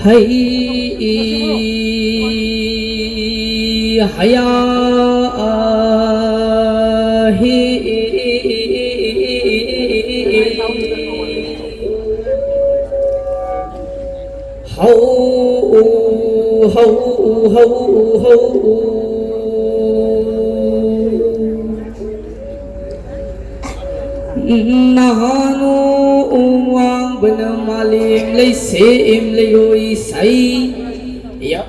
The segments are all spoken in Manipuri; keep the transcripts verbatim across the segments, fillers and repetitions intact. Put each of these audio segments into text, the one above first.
ꯍꯩ ꯍꯌꯥ ꯍꯤ ꯍꯧ ꯍꯧ ꯍꯧ ꯍꯧ ꯅꯍꯥꯅꯨ ꯋꯥꯡꯕꯅ ꯃꯥꯂꯦꯝ ꯂꯩꯁꯦꯝ ꯂꯩꯔꯣꯏ ꯁꯩ ꯌꯥ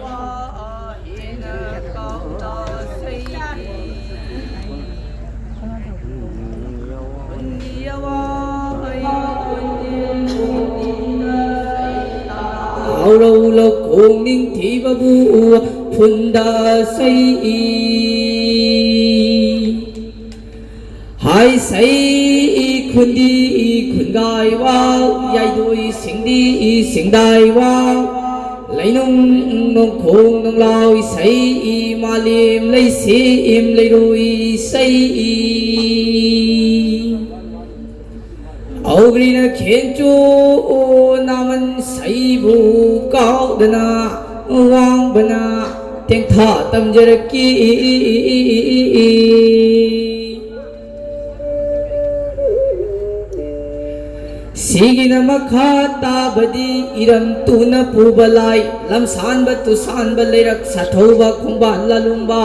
ꯍꯧꯔꯧ ꯂꯧꯈꯣꯡ ꯅꯤꯡꯊꯤꯕꯕꯨ ꯐꯨꯟꯗ ꯁꯩ ꯍꯥꯏ ꯁꯩ ꯈꯨꯟꯗꯤ ꯈꯨꯟꯒꯥꯏ ꯋꯥ ꯌꯥꯏꯗꯣꯏ ꯁꯤꯡꯗꯤ ꯁꯤꯡꯗꯥꯏ ꯋꯥ ꯂꯩꯅꯨꯡ ꯅꯣꯡꯈꯣꯡ ꯅꯣꯡꯂꯥꯎ ꯏꯁꯩ ꯃꯥꯂꯦꯝ ꯂꯩꯁꯦꯝ ꯂꯩꯔꯣꯏ ꯏꯁꯩ ꯍꯧꯒ꯭ꯔꯤꯅ ꯈꯦꯟꯆꯨ ꯅꯥꯃꯟ ꯁꯩꯕꯨ ꯀꯥꯎꯗꯅ ꯋꯥꯡꯕꯅ ꯇꯦꯡꯊꯥ ꯇꯝꯖꯔꯛꯀꯤ ꯁꯤꯒꯤꯅ ꯃꯈꯥ ꯇꯥꯕꯗꯤ ꯏꯔꯝ ꯇꯨꯅ ꯄꯨꯕ ꯂꯥꯏ ꯂꯝꯁꯥꯟꯕ ꯇꯨꯁꯥꯟꯕ ꯂꯩꯔꯛ ꯁꯥꯊꯧꯕ ꯈꯣꯡꯕꯥꯟ ꯂꯥꯂꯨꯝꯕ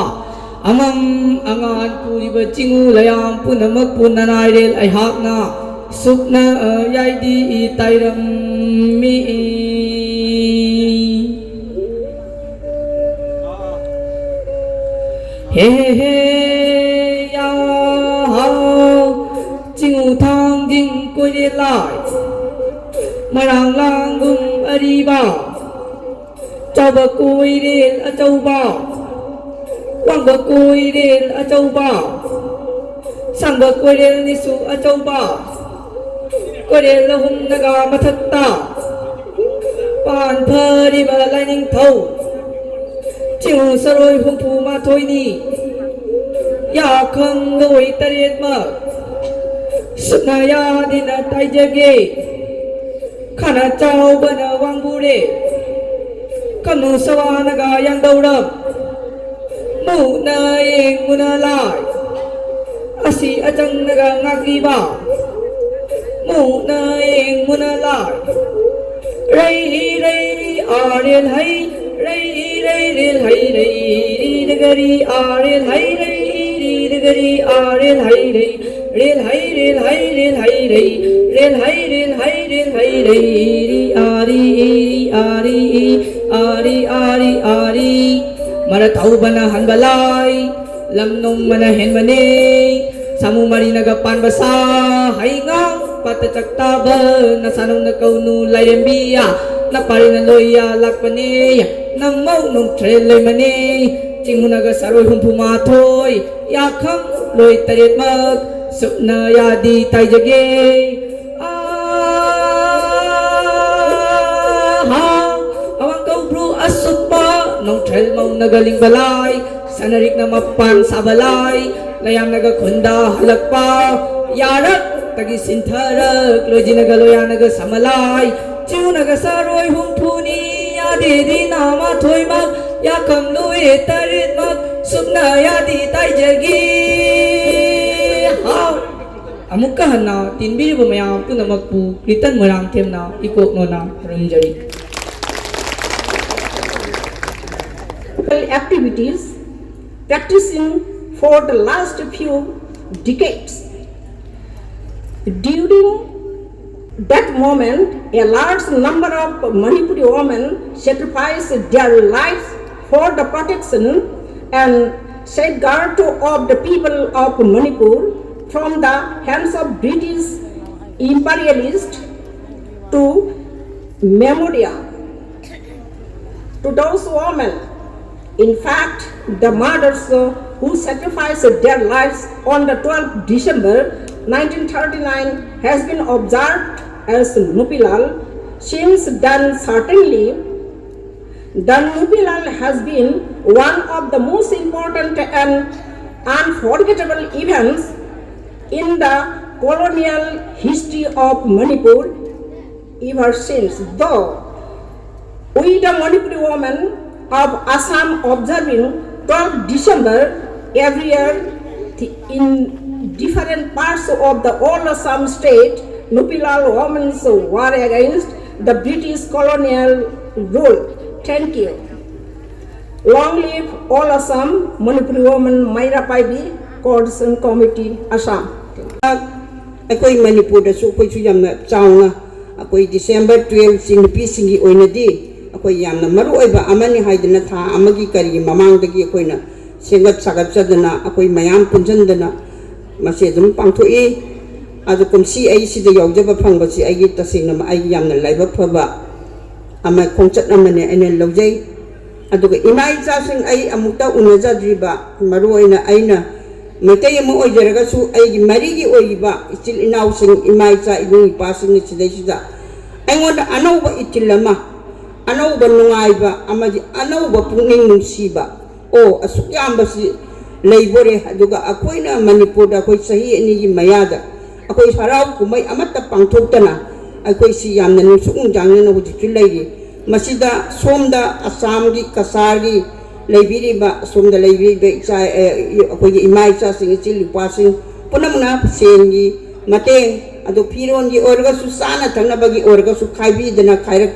ꯑꯃꯝ ꯑꯉꯥꯟ ꯄꯨꯔꯤꯕ ꯆꯤꯡꯎ ꯂꯩꯌꯥꯝ ꯄꯨꯝꯅꯃꯛꯄꯨ ꯅꯅꯥꯏꯔꯦꯜ ꯑꯩꯍꯥꯛꯅ ꯁꯨꯞꯅ ꯌꯥꯏꯗꯤ ꯇꯥꯏꯔꯝꯃꯤ ꯍꯦ ꯍꯦ ꯍꯦ ꯌꯥ ꯍꯥꯎ ꯆꯤꯡꯎ ꯊꯥꯡꯖꯤꯡ ꯀꯣꯏꯔꯦꯜ ꯂꯥꯏ ꯃꯔꯥꯡ ꯂꯥꯡꯒꯨꯝ ꯑꯔꯤꯕ ꯆꯥꯎꯕ ꯀꯣꯏꯔꯦꯜ ꯑꯆꯧꯕ ꯋꯥꯡꯕ ꯀꯣꯏꯔꯦꯜ ꯑꯆꯧꯕ ꯁꯥꯡꯕ ꯀꯣꯏꯔꯦꯜ ꯅꯤꯁꯨ ꯑꯆꯧꯕ ꯀꯣꯏꯔꯦꯜ ꯑꯍꯨꯝ ꯅꯥꯒꯥ ꯃꯊꯛꯇ ꯄꯥꯟ ꯐꯔꯤꯕ ꯂꯥꯏꯅꯤꯡꯊꯧ ꯆꯤꯡꯎ ꯁꯔꯣꯏ ꯍꯨꯝꯐꯨ ꯃꯥꯊꯣꯏꯅꯤ ꯌꯥꯈꯪ ꯂꯣꯏ ꯇꯔꯦꯠꯃꯛ ꯁꯨꯞꯅ ꯌꯥꯗꯤꯅ ꯇꯥꯏꯖꯒꯦ꯫ ꯈꯅ ꯆꯥꯎꯕꯅ ꯋꯥꯡꯕꯨꯔꯦ, ꯈꯝꯅꯨ ꯁꯋꯥꯅꯒ ꯌꯥꯡꯗꯧꯔꯝ꯫ ꯃꯨꯛꯅ ꯌꯦꯡ ꯃꯨꯅ ꯂꯥꯏ, ꯑꯁꯤ ꯑꯆꯪꯅꯒ ꯉꯥꯛꯂꯤꯕ꯫ ꯃꯨꯛꯅ ꯌꯦꯡ ꯃꯨꯅ ꯂꯥꯏ꯫ ꯔꯩ ꯔꯩ ꯔꯤ ꯑꯥꯔꯦꯜ ꯍꯩ, ꯔꯩ ꯔꯩ ꯔꯦꯜ ꯍꯩ ꯔꯩ ꯔꯤ ꯗꯒꯔꯤ ꯑꯥꯔꯦꯜ ꯍꯩ ꯔꯩ ꯔꯤ ꯗꯒꯔꯤ ꯑꯥꯔꯦꯜ ꯍꯩ ꯔꯩ꯫ ꯔꯦꯜ ꯍꯩ ꯔꯦꯜ ꯍꯩ ꯔꯦꯜ ꯍꯩ ꯔꯩ꯫ ꯔꯦꯜ ꯍꯩ ꯔꯦꯜ ꯍꯩ ꯔꯦꯜ ꯍꯩ ꯔꯩ꯫ ꯔꯤ ꯑꯥꯔꯤ ꯏ ꯔꯤ ꯑꯥꯔꯤ ꯏ ꯑꯥꯔꯤ ꯑꯥꯔꯤ ꯑꯥꯔꯤ꯫ ꯃꯔ ꯊꯧꯕꯅ ꯍꯟꯕ ꯂꯥꯏ, ꯂꯝ ꯅꯣꯡꯃꯅ ꯍꯦꯟꯕꯅꯦ꯫ ꯁꯥꯃꯨ ꯃꯔꯤꯅꯒ ꯄꯥꯟꯕ ꯁꯥ, ꯍꯩꯉꯥꯡ ꯄꯥꯠꯇ ꯆꯥꯛꯇꯥꯕ, ꯅꯁꯥ ꯅꯧꯅ ꯀꯧꯅꯨ ꯂꯥꯏꯔꯦꯝꯕꯤ, ꯅꯄꯥꯔꯤꯅ ꯂꯣꯏꯌꯥ ꯂꯥꯛꯄꯅꯦ꯫ ꯅꯪꯃꯧ ꯅꯣꯡꯊ꯭ꯔꯦꯜ ꯂꯩꯃꯅꯦ, ꯆꯤꯡꯍꯨꯅꯒ ꯁꯥꯔꯣꯏ ꯍꯨꯝꯐꯨ ꯃꯥꯊꯣꯏ, ꯌꯥꯈꯪ ꯂꯣꯏ ꯇꯔꯦꯠꯃꯛ ꯁꯨꯞꯅ ꯌꯥꯗꯤ ꯇꯥꯏꯖꯒꯦ꯫ ꯑꯥꯍꯥ! ꯑꯋꯥꯡ ꯀꯧꯕ꯭ꯔꯨ ꯑꯁꯨꯞꯄ, ꯅꯣꯡꯊ꯭ꯔꯦꯜ ꯃꯧꯅꯒ ꯂꯤꯡꯕ ꯂꯥꯏ, ꯁꯅꯔꯤꯛꯅ ꯃꯄꯥꯟ ꯁꯥꯕ ꯂꯥꯏ, ꯂꯌꯥꯝꯅꯒ ꯈꯨꯟꯗ ꯍꯜꯂꯛꯄ, ꯌꯥꯔꯛꯇꯒꯤ ꯁꯤꯟꯊꯔꯛ, ꯂꯣꯏꯖꯤꯅꯒ ꯂꯣꯌꯥꯅꯒ ꯁꯃ ꯂꯥꯏ, ꯆꯤꯎꯅꯒ ꯁꯥꯔꯣꯏ ꯍꯨꯝꯐꯨꯅꯤ, ꯌꯥꯗꯦꯗꯤ ꯅꯥꯃꯥꯊꯣꯏꯃꯛ, ꯌꯥꯈꯪ ꯂꯣꯏ ꯇꯔꯦꯠꯃꯛ, ꯁꯨꯞꯅ ꯌꯥꯗꯤ ꯇꯥꯏꯖꯒꯦ꯫ ꯍꯥꯎ! ꯑꯃꯨꯛꯀ ꯍꯟꯅ ꯇꯤꯟꯕꯤꯔꯤꯕ ꯃꯌꯥꯝ ꯄꯨꯝꯅꯃꯛꯄꯨ Cretan ꯃꯣꯏꯔꯥꯡꯊꯦꯝꯅ ꯏꯀꯣꯛ ꯅꯣꯟꯅ ꯈꯨꯔꯨꯝꯖꯔꯤ꯫ Activities practicing for the last few decades. During that moment, a large number of Manipuri women sacrificed their lives for the protection and safeguard of the people of Manipur from the hands of British imperialists to memorial to those women. In fact, the martyrs who sacrificed their lives on the twelfth December nineteen thirty-nine has been observed as Nupilal. Since then, certainly, the Nupilal has been one of the most important and unforgettable events in the colonial history of Manipur ever since. Though we, the Manipuri women of Assam, observing twelfth December every year in different parts of the all Assam state, Nupilal women's war against the British colonial rule. Thank you. Long live all Assam, Manipuri women, Maira Paibi, Coordination Committee, Assam. ꯑꯩꯈꯣꯏ ꯃꯅꯤꯄꯨꯔꯗꯁꯨ ꯑꯩꯈꯣꯏꯁꯨ ꯌꯥꯝꯅ ꯆꯥꯎꯅ ꯑꯩꯈꯣꯏ ꯗꯤꯁꯦꯝꯕꯔ ꯇꯨꯌꯦꯜꯐꯁꯤ ꯅꯨꯄꯤꯁꯤꯡꯒꯤ ꯑꯣꯏꯅꯗꯤ ꯑꯩꯈꯣꯏ ꯌꯥꯝꯅ ꯃꯔꯨ ꯑꯣꯏꯕ ꯑꯃꯅꯤ ꯍꯥꯏꯗꯅ ꯊꯥ ꯑꯃꯒꯤ ꯀꯔꯤꯒꯤ ꯃꯃꯥꯡꯗꯒꯤ ꯑꯩꯈꯣꯏꯅ ꯁꯦꯝꯒꯠ ꯁꯥꯒꯠꯆꯗꯅ ꯑꯩꯈꯣꯏ ꯃꯌꯥꯝ ꯄꯨꯟꯁꯤꯟꯗꯅ ꯃꯁꯤ ꯑꯗꯨꯝ ꯄꯥꯡꯊꯣꯛꯏ꯫ ꯑꯗꯣ ꯀꯨꯝꯁꯤ ꯑꯩ ꯁꯤꯗ ꯌꯥꯎꯖꯕ ꯐꯪꯕꯁꯤ ꯑꯩꯒꯤ ꯇꯁꯦꯡꯅ ꯑꯩꯒꯤ ꯌꯥꯝꯅ ꯂꯥꯏꯕꯛ ꯐꯕ ꯑꯃ ꯈꯣꯡꯆꯠ ꯑꯃꯅꯦ ꯑꯩꯅ ꯂꯧꯖꯩ꯫ ꯑꯗꯨꯒ ꯏꯃꯥ ꯏꯆꯥꯁꯤꯡ ꯑꯩ ꯑꯃꯨꯛꯇ ꯎꯅꯖꯗ꯭ꯔꯤꯕ, ꯃꯔꯨꯑꯣꯏꯅ ꯑꯩꯅ ꯃꯩꯇꯩ ꯑꯃ ꯑꯣꯏꯖꯔꯒꯁꯨ ꯑꯩꯒꯤ ꯃꯔꯤꯒꯤ ꯑꯣꯏꯔꯤꯕ ꯏꯆꯤꯜ ꯏꯅꯥꯎꯁꯤꯡ, ꯏꯃꯥ ꯏꯆꯥ, ꯏꯕꯨꯡ ꯏꯄ꯭ꯋꯥꯁꯤꯡ ꯁꯤꯗꯩꯁꯤꯗ ꯑꯩꯉꯣꯟꯗ ꯑꯅꯧꯕ ꯏꯊꯤꯜ ꯑꯃ, ꯑꯅꯧꯕ ꯅꯨꯡꯉꯥꯏꯕ ꯑꯃꯗꯤ ꯑꯅꯧꯕ ꯄꯨꯛꯅꯤꯡ ꯅꯨꯡꯁꯤꯕ, ꯑꯣ, ꯑꯁꯨꯛ ꯌꯥꯝꯕꯁꯤ ꯂꯩꯕꯣꯔꯦ꯫ ꯑꯗꯨꯒ ꯑꯩꯈꯣꯏꯅ ꯃꯅꯤꯄꯨꯔꯗ ꯑꯩꯈꯣꯏ ꯆꯍꯤ ꯑꯅꯤꯒꯤ ꯃꯌꯥꯗ ꯑꯩꯈꯣꯏ ꯍꯔꯥꯎ ꯀꯨꯝꯍꯩ ꯑꯃꯠꯇ ꯄꯥꯡꯊꯣꯛꯇꯅ ꯑꯩꯈꯣꯏꯁꯤ ꯌꯥꯝꯅ ꯅꯨꯡꯁꯨꯛ ꯅꯨꯡꯖꯥꯡꯅꯅ ꯍꯧꯖꯤꯛꯁꯨ ꯂꯩꯔꯤ꯫ ꯃꯁꯤꯗ ꯁꯣꯝꯗ ꯑꯁꯥꯝꯒꯤ ꯀꯁꯥꯔꯒꯤ ꯂꯩꯕꯤꯔꯤꯕ, ꯑꯁꯣꯝꯗ ꯂꯩꯕꯤꯔꯤꯕ ꯏꯆꯥ, ꯑꯦ, ꯑꯩꯈꯣꯏꯒꯤ ꯏꯃꯥ ꯏꯆꯥꯁꯤꯡ, ꯏꯆꯤꯜ ꯏꯄ꯭ꯋꯥꯁꯤꯡ ꯄꯨꯝꯅꯃꯛꯅ ꯁꯦꯟꯒꯤ ꯃꯇꯦꯡ, ꯑꯗꯨ ꯐꯤꯔꯣꯟꯒꯤ ꯑꯣꯏꯔꯒꯁꯨ, ꯆꯥꯅ ꯊꯛꯅꯕꯒꯤ ꯑꯣꯏꯔꯒꯁꯨ ꯈꯥꯏꯕꯤꯗꯅ ꯈꯥꯏꯔꯛ-,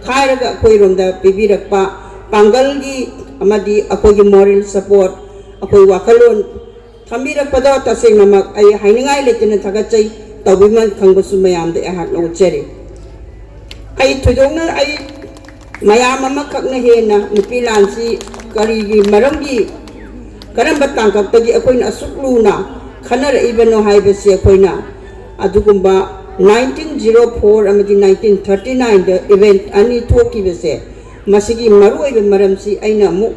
ꯈꯥꯏꯔꯒ ꯑꯩꯈꯣꯏꯔꯣꯝꯗ ꯄꯤꯕꯤꯔꯛꯄ ꯄꯥꯡꯒꯜꯒꯤ ꯑꯃꯗꯤ ꯑꯩꯈꯣꯏꯒꯤ moral support, ꯑꯩꯈꯣꯏ ꯋꯥꯈꯜꯂꯣꯟ ꯊꯝꯕꯤꯔꯛꯄꯗꯣ ꯇꯁꯦꯡꯅꯃꯛ ꯑꯩ ꯍꯥꯏꯅꯤꯡꯉꯥꯏ ꯂꯩꯇꯅ ꯊꯥꯒꯠꯆꯩ꯫ ꯇꯧꯕꯤꯃꯜ ꯈꯪꯕꯁꯨ ꯃꯌꯥꯝꯗ ꯑꯩꯍꯥꯛꯅ ꯎꯠꯆꯔꯤ꯫ ꯑꯩ ꯊꯣꯏꯗꯣꯛꯅ ꯑꯩ ꯃꯌꯥꯝ ꯑꯃꯈꯛꯅ ꯍꯦꯟꯅ ꯅꯨꯄꯤ ꯂꯥꯟꯁꯤ ꯀꯔꯤꯒꯤ ꯃꯔꯝꯒꯤ, ꯀꯔꯝꯕ ꯇꯥꯡꯀꯛꯇꯒꯤ ꯑꯩꯈꯣꯏꯅ ꯑꯁꯨꯛ ꯂꯨꯅ ꯈꯟꯅꯔꯛꯏꯕꯅꯣ ꯍꯥꯏꯕꯁꯤ ꯑꯩꯈꯣꯏꯅ ꯑꯗꯨꯒꯨꯝꯕ nineteen zero four ꯑꯃꯗꯤ nineteen thirty nineꯗ event ꯑꯅꯤ ꯊꯣꯛꯈꯤꯕꯁꯦ, ꯃꯁꯤꯒꯤ ꯃꯔꯨꯑꯣꯏꯕ ꯃꯔꯝꯁꯤ ꯑꯩꯅ ꯑꯃꯨꯛ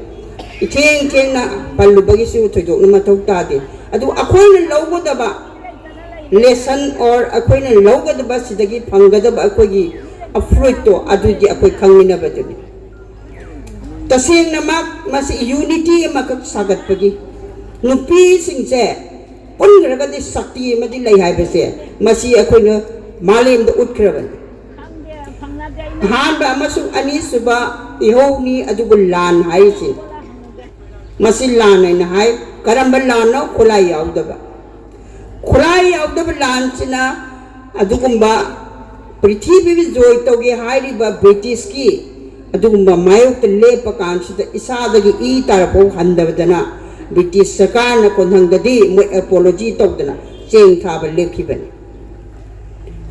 ꯏꯊꯦꯡ ꯊꯦꯡꯅ ꯄꯜꯂꯨꯕꯒꯤꯁꯨ ꯊꯣꯏꯗꯣꯛꯅ ꯃꯊꯧ ꯇꯥꯗꯦ꯫ ꯑꯗꯨ ꯑꯩꯈꯣꯏꯅ ꯂꯧꯒꯗꯕ lesson or ꯑꯩꯈꯣꯏꯅ ꯂꯧꯒꯗꯕ ꯁꯤꯗꯒꯤ ꯐꯪꯒꯗꯕ ꯑꯩꯈꯣꯏꯒꯤ fruitꯇꯣ ꯑꯗꯨꯗꯤ ꯑꯩꯈꯣꯏ ꯈꯪꯃꯤꯟꯅꯕꯗꯨꯅꯤ꯫ ꯇꯁꯦꯡꯅꯃꯛ ꯃꯁꯤ unity ꯑꯃꯈꯛ ꯁꯥꯒꯠꯄꯒꯤ, ꯅꯨꯄꯤꯁꯤꯡꯁꯦ ꯄꯨꯟꯈ꯭ꯔꯒꯗꯤ ꯁꯛꯇꯤ ꯑꯃꯗꯤ ꯂꯩ ꯍꯥꯏꯕꯁꯦ ꯃꯁꯤ ꯑꯩꯈꯣꯏꯅ ꯃꯥꯂꯦꯝꯗ ꯎꯠꯈ꯭ꯔꯕꯅꯤ꯫ ꯑꯍꯥꯟꯕ ꯑꯃꯁꯨꯡ ꯑꯅꯤꯁꯨꯕ ꯏꯍꯧꯅꯤ, ꯑꯗꯨꯕꯨ ꯂꯥꯟ ꯍꯥꯏꯔꯤꯁꯤ ꯃꯁꯤ ꯂꯥꯟ ꯍꯥꯏꯅ ꯍꯥꯏ꯫ ꯀꯔꯝꯕ ꯂꯥꯟꯅꯣ? ꯈꯨꯠꯂꯥꯏ ꯌꯥꯎꯗꯕ꯫ ꯈꯨꯠꯂꯥꯏ ꯌꯥꯎꯗꯕ ꯂꯥꯟꯁꯤꯅ ꯑꯗꯨꯒꯨꯝꯕ ꯄ꯭ꯔꯤꯊꯤꯕꯤꯕꯨ ꯖꯣꯏ ꯇꯧꯒꯦ ꯍꯥꯏꯔꯤꯕ ꯕ꯭ꯔꯤꯇꯤꯁꯀꯤ ꯑꯗꯨꯒꯨꯝꯕ ꯃꯥꯌꯣꯛꯇ ꯂꯦꯞꯄ ꯀꯥꯟꯁꯤꯗ ꯏꯁꯥꯗꯒꯤ ꯏ ꯇꯥꯔꯐꯥꯎ ꯍꯟꯗꯕꯗꯅ ꯕ꯭ꯔꯤꯇꯤꯁ ꯁꯔꯀꯥꯔꯅ ꯀꯣꯟꯊꯪꯗꯗꯤ ꯃꯣꯏ ꯑꯦꯄꯣꯂꯣꯖꯤ ꯇꯧꯗꯅ ꯆꯦꯡ ꯊꯥꯕ ꯂꯦꯞꯈꯤꯕꯅꯤ꯫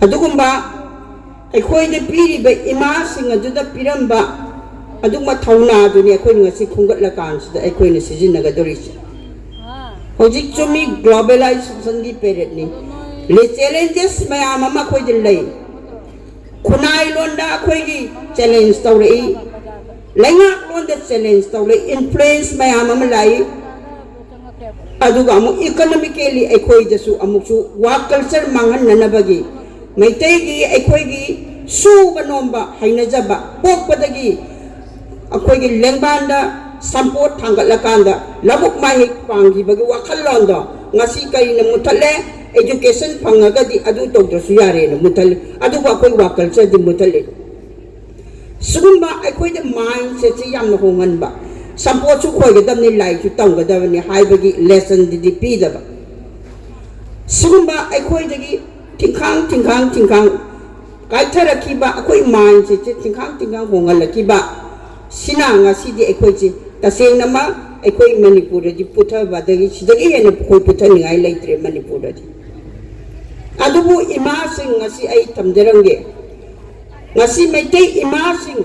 ꯑꯗꯨꯒꯨꯝꯕ ꯑꯩꯈꯣꯏꯗ ꯄꯤꯔꯤꯕ ꯏꯃꯥꯁꯤꯡ ꯑꯗꯨꯗ ꯄꯤꯔꯝꯕ ꯑꯗꯨꯒꯨꯝꯕ ꯊꯧꯅꯥꯗꯨꯅꯤ ꯑꯩꯈꯣꯏꯅ ꯉꯁꯤ ꯈꯣꯝꯒꯠꯂꯀꯥꯟꯁꯤꯗ ꯑꯩꯈꯣꯏꯅ ꯁꯤꯖꯤꯟꯅꯒꯗꯧꯔꯤꯁꯦ꯫ ꯍꯧꯖꯤꯛ ꯆꯨꯝꯃꯤ, ꯒ꯭ꯂꯣꯕꯦꯂꯥꯏꯖꯦꯁꯟꯒꯤ ꯄꯦꯔꯦꯠꯅꯤ꯫ ꯆꯦꯂꯦꯟꯖꯦꯁ ꯃꯌꯥꯝ ꯑꯃ ꯑꯩꯈꯣꯏꯗ ꯂꯩ꯫ ꯈꯨꯟꯅꯥꯏ ꯂꯣꯟꯗ ꯑꯩꯈꯣꯏꯒꯤ ꯆꯦꯂꯦꯟꯖ ꯇꯧꯔꯛꯏ, ꯂꯩꯉꯥꯛꯂꯣꯟꯗ ꯆꯦꯂꯦꯟꯖ ꯇꯧꯔꯛꯏ, ꯏꯟꯐ꯭ꯂꯨꯌꯦꯟꯁ ꯃꯌꯥꯝ ꯑꯃ ꯂꯥꯛꯏ꯫ ꯑꯗꯨꯒ ꯑꯃꯨꯛ ꯏꯀꯣꯅꯣꯃꯤꯀꯦꯂꯤ ꯑꯩꯈꯣꯏꯗꯁꯨ ꯑꯃꯨꯛꯁꯨ ꯋꯥꯔꯛ ꯀꯜꯆꯔ ꯃꯥꯡꯍꯟꯅꯅꯕꯒꯤ ꯃꯩꯇꯩꯒꯤ ꯑꯩꯈꯣꯏꯒꯤ ꯁꯨꯕ ꯅꯣꯝꯕ ꯍꯩꯅꯖꯕ ꯄꯣꯛꯄꯗꯒꯤ ꯑꯩꯈꯣꯏꯒꯤ ꯂꯦꯡꯕꯥꯟꯗ ꯁꯝꯄꯣꯠ ꯊꯥꯡꯒꯠꯂꯀꯥꯟꯗ ꯂꯧꯕꯨꯛ ꯃꯍꯩ ꯄꯥꯡꯈꯤꯕꯒꯤ ꯋꯥꯈꯜꯂꯣꯟꯗꯣ ꯉꯁꯤ ꯀꯔꯤꯅ ꯃꯨꯊꯠꯂꯦ? ꯑꯦꯖꯨꯀꯦꯁꯟ ꯐꯪꯉꯒꯗꯤ ꯑꯗꯨ ꯇꯧꯗ꯭ꯔꯁꯨ ꯌꯥꯔꯦꯅ ꯃꯨꯊꯠꯂꯤ꯫ ꯑꯗꯨꯕꯨ ꯑꯩꯈꯣꯏ ꯋꯥꯔꯛ ꯀꯜꯆꯔꯗꯤ ꯃꯨꯊꯠꯂꯤ꯫ ꯁꯤꯒꯨꯝꯕ ꯑꯩꯈꯣꯏꯗ ꯃꯥꯏꯟꯁꯦꯠꯁꯤ ꯌꯥꯝꯅ ꯍꯣꯡꯍꯟꯕ, ꯁꯝꯄꯣꯠꯁꯨ ꯈꯣꯏꯒꯗꯕꯅꯤ, ꯂꯥꯏꯔꯤꯛꯁꯨ ꯇꯝꯒꯗꯕꯅꯤ ꯍꯥꯏꯕꯒꯤ ꯂꯦꯁꯟꯗꯨꯗꯤ ꯄꯤꯗꯕ꯫ ꯁꯤꯒꯨꯝꯕ ꯑꯩꯈꯣꯏꯗꯒꯤ ꯊꯤꯡꯈꯥꯡ ꯊꯤꯡꯈꯥꯡ ꯊꯤꯡꯈꯥꯡ ꯀꯥꯏꯊꯔꯛꯈꯤꯕ, ꯑꯩꯈꯣꯏ ꯃꯥꯏꯟꯁꯦꯠꯁꯦ ꯊꯤꯡꯈꯥꯡ ꯊꯤꯡꯈꯥꯡ ꯍꯣꯡꯍꯜꯂꯛꯈꯤꯕ ꯁꯤꯅ ꯉꯁꯤꯗꯤ ꯑꯩꯈꯣꯏꯁꯦ ꯇꯁꯦꯡꯅꯃꯛ ꯑꯩꯈꯣꯏ ꯃꯅꯤꯄꯨꯔꯗꯗꯤ ꯄꯨꯊꯕ ꯑꯗꯒꯤ ꯁꯤꯗꯒꯤ ꯍꯦꯟꯅ ꯑꯩꯈꯣꯏ ꯄꯨꯊꯅꯤꯡꯉꯥꯏ ꯂꯩꯇ꯭ꯔꯦ ꯃꯅꯤꯄꯨꯔꯗꯗꯤ꯫ ꯑꯗꯨꯕꯨ ꯏꯃꯥꯁꯤꯡ, ꯉꯁꯤ ꯑꯩ ꯊꯝꯖꯔꯝꯒꯦ, ꯉꯁꯤ ꯃꯩꯇꯩ ꯏꯃꯥꯁꯤꯡ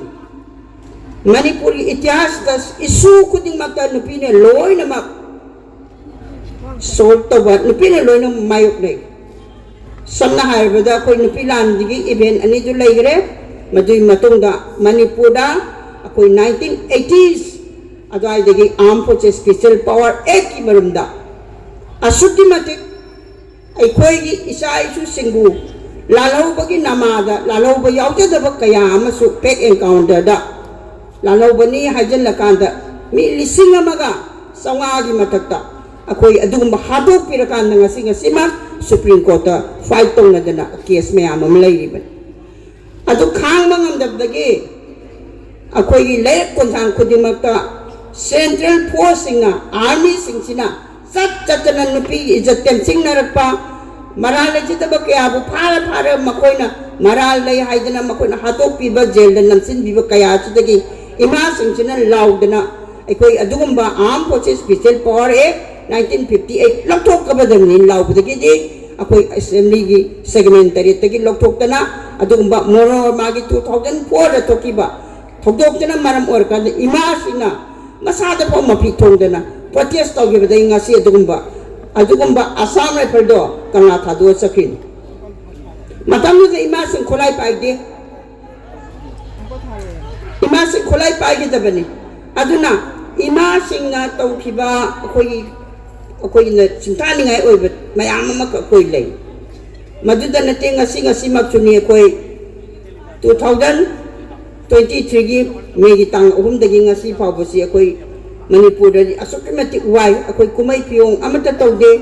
ꯃꯅꯤꯄꯨꯔꯒꯤ ꯏꯇꯤꯍꯥꯁꯇ ꯏꯁꯨ ꯈꯨꯗꯤꯡꯃꯛꯇ ꯅꯨꯄꯤꯅ ꯂꯣꯏꯅꯃꯛ ꯁꯣꯜꯕ ꯇꯧꯕ, ꯅꯨꯄꯤꯅ ꯂꯣꯏꯅ ꯃꯥꯌꯣꯛꯅꯩ꯫ ꯁꯝꯅ ꯍꯥꯏꯔꯕꯗ ꯑꯩꯈꯣꯏ ꯅꯨꯄꯤ ꯂꯥꯟꯒꯤ ꯏꯚꯦꯟ ꯑꯅꯤꯗꯨ ꯂꯩꯈ꯭ꯔꯦ꯫ ꯃꯗꯨꯒꯤ ꯃꯇꯨꯡꯗ ꯃꯅꯤꯄꯨꯔꯗ ꯑꯩꯈꯣꯏ ꯅꯥꯏꯟꯇꯤꯟ ꯑꯩꯠꯇꯤꯁ ꯑꯗꯨꯋꯥꯏꯗꯒꯤ ꯑꯥꯔꯝ ꯐꯣꯔꯁꯦꯁ ꯁ꯭ꯄꯦꯁꯦꯜ ꯄꯥꯋꯔ ꯑꯦꯛꯀꯤ ꯃꯔꯝꯗ ꯑꯁꯨꯛꯀꯤ ꯃꯇꯤꯛ ꯑꯩꯈꯣꯏꯒꯤ ꯏꯆꯥ ꯏꯁꯨꯁꯤꯡꯕꯨ ꯂꯥꯜꯍꯧꯕꯒꯤ ꯅꯃꯥꯗ ꯂꯥꯜꯍꯧꯕ ꯌꯥꯎꯖꯗꯕ ꯀꯌꯥ ꯑꯃꯁꯨ ꯐꯦꯛ ꯑꯦꯟꯀꯥꯎꯟꯇꯔꯗ ꯂꯥꯜꯍꯧꯕꯅꯤ ꯍꯥꯏꯖꯤꯜꯂꯀꯥꯟꯗ ꯃꯤ ꯂꯤꯁꯤꯡ ꯑꯃꯒ ꯆꯥꯝꯃꯉꯥꯒꯤ ꯃꯊꯛꯇ ꯑꯩꯈꯣꯏ ꯑꯗꯨꯒꯨꯝꯕ ꯍꯥꯠꯇꯣꯛꯄꯤꯔꯀꯥꯟꯗ ꯉꯁꯤ ꯉꯁꯤꯃꯛ ꯁꯨꯄ꯭ꯔꯤꯝ ꯀꯣꯔꯠꯇ ꯐꯥꯏꯠ ꯇꯧꯅꯗꯅ ꯀꯦꯁ ꯃꯌꯥꯝ ꯑꯃ ꯂꯩꯔꯤꯕꯅꯤ꯫ ꯑꯗꯨ ꯈꯥꯡꯕ ꯉꯝꯗꯕꯗꯒꯤ ꯑꯩꯈꯣꯏꯒꯤ ꯂꯩꯔꯛ ꯈꯣꯡꯊꯥꯡ ꯈꯨꯗꯤꯡꯃꯛꯇ ꯁꯦꯟꯇ꯭ꯔꯦꯜ ꯐꯣꯔꯁꯁꯤꯡꯅ, ꯑꯥꯔꯃꯤꯁꯤꯡꯁꯤꯅ ꯆꯠ ꯆꯠꯇꯅ ꯅꯨꯄꯤꯒꯤ ꯏꯖꯠ ꯇꯦꯝꯁꯤꯡꯅꯔꯛꯄ, ꯃꯔꯥꯜ ꯂꯩꯖꯗꯕ ꯀꯌꯥꯕꯨ ꯐꯥꯔ ꯐꯥꯔ ꯃꯈꯣꯏꯅ ꯃꯔꯥꯜ ꯂꯩ ꯍꯥꯏꯗꯅ ꯃꯈꯣꯏꯅ ꯍꯥꯠꯇꯣꯛꯄꯤꯕ, ꯖꯦꯜꯗ ꯅꯝꯁꯤꯟꯕꯤꯕ ꯀꯌꯥ ꯑꯁꯤꯗꯒꯤ ꯏꯃꯥꯁꯤꯡꯁꯤꯅ ꯂꯥꯎꯗꯅ ꯑꯩꯈꯣꯏ ꯑꯗꯨꯒꯨꯝꯕ Armed Forces Special Power Act nineteen fifty eight ꯂꯧꯊꯣꯛꯀꯗꯕꯅꯤ ꯂꯥꯎꯕꯗꯒꯤꯗꯤ ꯑꯩꯈꯣꯏ ꯑꯦꯁꯦꯝꯕ꯭ꯂꯤꯒꯤ ꯁꯦꯒꯃꯦꯟ ꯇꯔꯦꯠꯇꯒꯤ ꯂꯧꯊꯣꯛꯇꯅ ꯑꯗꯨꯒꯨꯝꯕ ꯃꯣꯔꯣ ꯃꯥꯒꯤ two thousand four ꯗ ꯊꯣꯛꯈꯤꯕ ꯊꯧꯗꯣꯛꯇꯨꯅ ꯃꯔꯝ ꯑꯣꯏꯔꯀꯥꯟꯗ ꯏꯃꯥꯁꯤꯡꯅ ꯃꯁꯥꯗ ꯐꯥꯎ ꯃꯐꯤ ꯊꯣꯡꯗꯅ ꯄ꯭ꯔꯣꯇꯦꯁ ꯇꯧꯈꯤꯕꯗꯒꯤ ꯉꯁꯤ ꯑꯗꯨꯒꯨꯝꯕ ꯑꯗꯨꯒꯨꯝꯕ ꯑꯁꯥꯝ ꯔꯥꯏꯐꯜꯗꯣ ꯀꯪꯂꯥ ꯊꯥꯗꯣꯛꯑ ꯆꯠꯈ꯭ꯔꯤꯅꯤ꯫ ꯃꯇꯝꯗꯨꯗ ꯏꯃꯥꯁꯤꯡ ꯈꯨꯠꯂꯥꯏ ꯄꯥꯏꯗꯦ꯫ ꯏꯃꯥꯁꯤꯡ ꯈꯨꯠꯂꯥꯏ ꯄꯥꯏꯒꯗꯕꯅꯤ꯫ ꯑꯗꯨꯅ ꯏꯃꯥꯁꯤꯡꯅ ꯇꯧꯈꯤꯕ ꯑꯩꯈꯣꯏꯒꯤ ꯑꯩꯈꯣꯏꯅ ꯁꯤꯡꯊꯥꯅꯤꯡꯉꯥꯏ ꯑꯣꯏꯕ ꯃꯌꯥꯝ ꯑꯃꯈꯛ ꯑꯩꯈꯣꯏ ꯂꯩ꯫ ꯃꯗꯨꯗ ꯅꯠꯇꯦ, ꯉꯁꯤ ꯉꯁꯤꯃꯛꯁꯨꯅꯤ ꯑꯩꯈꯣꯏ two thousand twenty three ꯒꯤ ꯃꯦꯒꯤ ꯇꯥꯡ ꯑꯍꯨꯝꯗꯒꯤ ꯉꯁꯤ ꯐꯥꯎꯕꯁꯤ ꯑꯩꯈꯣꯏ ꯃꯅꯤꯄꯨꯔꯗꯗꯤ ꯑꯁꯨꯛꯀꯤ ꯃꯇꯤꯛ ꯋꯥꯏ꯫ ꯑꯩꯈꯣꯏ ꯀꯨꯝꯍꯩ ꯐꯤꯌꯣꯡ ꯑꯃꯠꯇ ꯇꯧꯗꯦ꯫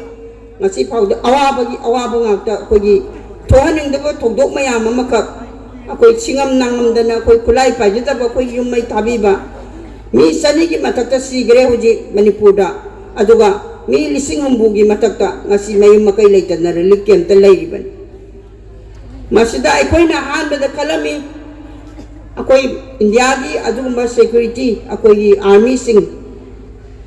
ꯉꯁꯤ ꯐꯥꯎꯗ ꯑꯋꯥꯕꯒꯤ ꯑꯋꯥꯕ ꯉꯥꯛꯇ ꯑꯩꯈꯣꯏꯒꯤ ꯊꯣꯛꯍꯟꯅꯤꯡꯗꯕ ꯊꯧꯗꯣꯛ ꯃꯌꯥꯝ ꯑꯃꯈꯛ ꯑꯩꯈꯣꯏ ꯁꯤꯡꯉꯝ ꯅꯥꯉꯝꯗꯅ ꯑꯩꯈꯣꯏ ꯈꯨꯠꯂꯥꯏ ꯄꯥꯏꯖꯗꯕ ꯑꯩꯈꯣꯏ ꯌꯨꯝ ꯃꯩ ꯊꯥꯕꯤꯕ ꯃꯤ ꯆꯅꯤꯒꯤ ꯃꯊꯛꯇ ꯁꯤꯈ꯭ꯔꯦ ꯍꯧꯖꯤꯛ ꯃꯅꯤꯄꯨꯔꯗ꯫ ꯑꯗꯨꯒ ꯃꯤ ꯂꯤꯁꯤꯡ ꯍꯨꯝꯐꯨꯒꯤ ꯃꯊꯛꯇ ꯉꯁꯤ ꯃꯌꯨꯝ ꯃꯀꯩ ꯂꯩꯇꯅ ꯔꯤꯂꯤꯐ ꯀꯦꯝꯞꯇ ꯂꯩꯔꯤꯕꯅꯤ꯫ ꯃꯁꯤꯗ ꯑꯩꯈꯣꯏꯅ ꯑꯍꯥꯟꯕꯗ ꯈꯜꯂꯝꯃꯤ ꯑꯩꯈꯣꯏ ꯏꯟꯗꯤꯌꯥꯒꯤ ꯑꯗꯨꯒꯨꯝꯕ ꯁꯦꯀ꯭ꯌꯨꯔꯤꯇꯤ ꯑꯩꯈꯣꯏꯒꯤ ꯑꯥꯔꯃꯤꯁꯤꯡ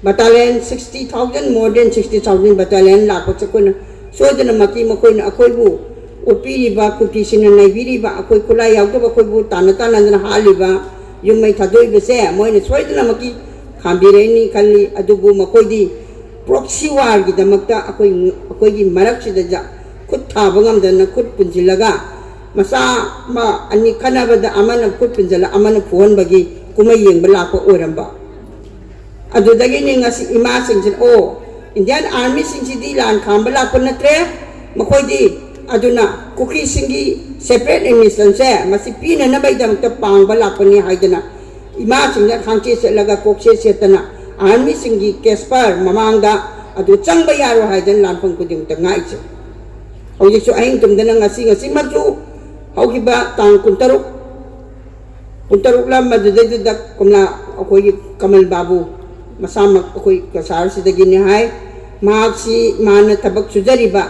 ꯕꯇꯥꯂꯤꯌꯟ sixty thousand, more than sixty thousand ꯕꯇꯥꯂꯤꯌꯟ ꯂꯥꯛꯄꯁꯦ ꯑꯩꯈꯣꯏꯅ ꯁꯣꯏꯗꯅꯃꯛꯀꯤ ꯃꯈꯣꯏꯅ ꯑꯩꯈꯣꯏꯕꯨ ꯑꯣꯠꯄꯤꯔꯤꯕ, ꯀꯨꯀꯤꯁꯤꯡꯅ ꯅꯩꯕꯤꯔꯤꯕ, ꯑꯩꯈꯣꯏ ꯈꯨꯠꯂꯥꯏ ꯌꯥꯎꯗꯕ ꯑꯩꯈꯣꯏꯕꯨ ꯇꯥꯟꯅ ꯇꯥꯟꯅꯗꯅ ꯍꯥꯠꯂꯤꯕ, ꯌꯨꯝ ꯃꯩ ꯊꯥꯗꯣꯛꯏꯕꯁꯦ ꯃꯣꯏꯅ ꯁꯣꯏꯗꯅꯃꯛꯀꯤ ꯈꯥꯝꯕꯤꯔꯛꯏꯅꯤ ꯈꯜꯂꯤ꯫ ꯑꯗꯨꯕꯨ ꯃꯈꯣꯏꯗꯤ ꯄ꯭ꯔꯣꯛꯁꯤ ꯋꯥꯔꯒꯤꯗꯃꯛꯇ ꯑꯩꯈꯣꯏ, ꯑꯩꯈꯣꯏꯒꯤ ꯃꯔꯛꯁꯤꯗ ꯈꯨꯠ ꯊꯥꯕ ꯉꯝꯗꯅ ꯈꯨꯠ ꯄꯨꯟꯁꯤꯜꯂꯒ ꯃꯆꯥ ꯑꯃ ꯑꯅꯤ ꯈꯠꯅꯕꯗ ꯑꯃꯅ ꯈꯨꯠ ꯄꯨꯟꯁꯤꯜꯂ ꯑꯃꯅ ꯐꯨꯍꯟꯕꯒꯤ ꯀꯨꯝꯍꯩ ꯌꯦꯡꯕ ꯂꯥꯛꯄ ꯑꯣꯏꯔꯝꯕ꯫ ꯑꯗꯨꯗꯒꯤꯅꯤ ꯉꯁꯤ ꯏꯃꯥꯁꯤꯡꯁꯤꯅ, "ꯑꯣ, ꯏꯟꯗꯤꯌꯥꯟ ꯑꯥꯔꯃꯤꯁꯤꯡꯁꯤꯗꯤ ꯂꯥꯟ ꯈꯥꯝꯕ ꯂꯥꯛꯄ ꯅꯠꯇ꯭ꯔꯦ, ꯃꯈꯣꯏꯗꯤ ꯑꯗꯨꯅ ꯀꯨꯀꯤꯁꯤꯡꯒꯤ ꯁꯦꯄꯔꯦꯠ ꯑꯦꯗꯃꯤꯅꯤꯁꯇ꯭ꯔꯦꯁꯟꯁꯦ ꯃꯁꯤ ꯄꯤꯅꯅꯕꯒꯤꯗꯃꯛꯇ ꯄꯥꯡꯕ ꯂꯥꯛꯄꯅꯤ" ꯍꯥꯏꯗꯅ ꯏꯃꯥꯁꯤꯡꯅ ꯈꯥꯡꯆꯦꯠ ꯁꯦꯠꯂꯒ ꯀꯣꯛꯆꯦꯠ ꯁꯦꯠꯇꯅ ꯑꯥꯔꯃꯤꯁꯤꯡꯒꯤ ꯀꯦꯁꯄꯔ ꯃꯃꯥꯡꯗ ꯑꯗꯨ ꯆꯪꯕ ꯌꯥꯔꯣꯏ ꯍꯥꯏꯗꯅ ꯂꯥꯟꯐꯝ ꯈꯨꯗꯤꯡꯃꯛꯇ ꯉꯥꯛꯏꯁꯦ꯫ ꯍꯧꯖꯤꯛꯁꯨ ꯑꯍꯤꯡ ꯇꯨꯝꯗꯅ ꯉꯁꯤ, ꯉꯁꯤꯃꯛꯁꯨ ꯍꯧꯈꯤꯕ ꯇꯥꯡ ꯀꯨꯟꯇꯔꯨꯛ, ꯀꯨꯟꯇꯔꯨꯛꯂ ꯃꯗꯨꯗꯩꯗꯨꯗ ꯀꯣꯝꯂꯥ, ꯑꯩꯈꯣꯏꯒꯤ ꯀꯃꯜ ꯕꯥꯕꯨ ꯃꯁꯥꯃꯛ ꯑꯩꯈꯣꯏ ꯀꯁꯥꯔꯁꯤꯗꯒꯤꯅꯤ ꯍꯥꯏ꯫ ꯃꯍꯥꯛꯁꯤ ꯃꯥꯅ ꯊꯕꯛ ꯁꯨꯖꯔꯤꯕ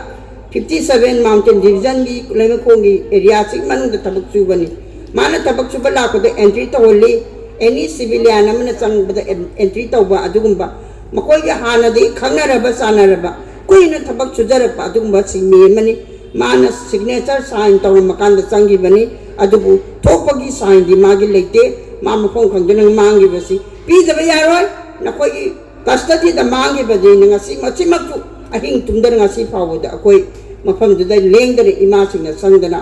fifty seven mountain divisionꯒꯤ ꯂꯩꯃꯈꯣꯡꯒꯤ areaꯁꯤꯒꯤ ꯃꯅꯨꯡꯗ ꯊꯕꯛ ꯁꯨꯕꯅꯤ꯫ ꯃꯥꯅ ꯊꯕꯛ ꯁꯨꯕ ꯂꯥꯛꯄꯗ entry ꯇꯧꯍꯜꯂꯤ꯫ Any civilian ꯑꯃꯅ ꯆꯪꯕꯗ en-, entry ꯇꯧꯕ ꯑꯗꯨꯒꯨꯝꯕ ꯃꯈꯣꯏꯒꯤ ꯍꯥꯟꯅꯗꯒꯤ ꯈꯪꯅꯔꯕ ꯆꯥꯟꯅꯔꯕ ꯀꯨꯏꯅ ꯊꯕꯛ ꯁꯨꯖꯔꯛꯄ ꯑꯗꯨꯒꯨꯝꯕ ꯁꯤꯟꯃꯤ ꯑꯃꯅꯤ꯫ ꯃꯥꯅ signature sign ꯇꯧꯔꯝꯃꯀꯥꯟꯗ ꯆꯪꯈꯤꯕꯅꯤ꯫ ꯑꯗꯨꯕꯨ ꯊꯣꯛꯄꯒꯤ signꯗꯤ ꯃꯥꯒꯤ ꯂꯩꯇꯦ꯫ ꯃꯥ ꯃꯐꯝ ꯈꯪꯗꯅ ꯃꯥꯡꯈꯤꯕꯁꯤ ꯄꯤꯗꯕ ꯌꯥꯔꯣꯏ꯫ ꯅꯈꯣꯏꯒꯤ custodyꯗ ꯃꯥꯡꯈꯤꯕꯅꯤꯅ ꯉꯁꯤ ꯃꯁꯤꯃꯛꯁꯨ ꯑꯍꯤꯡ ꯇꯨꯝꯗꯅ ꯉꯁꯤ ꯐꯥꯎꯕꯗ ꯑꯩꯈꯣꯏ ꯃꯐꯝꯗꯨꯗ ꯂꯦꯡꯗꯅ ꯏꯃꯥꯁꯤꯡꯅ ꯆꯪꯗꯅ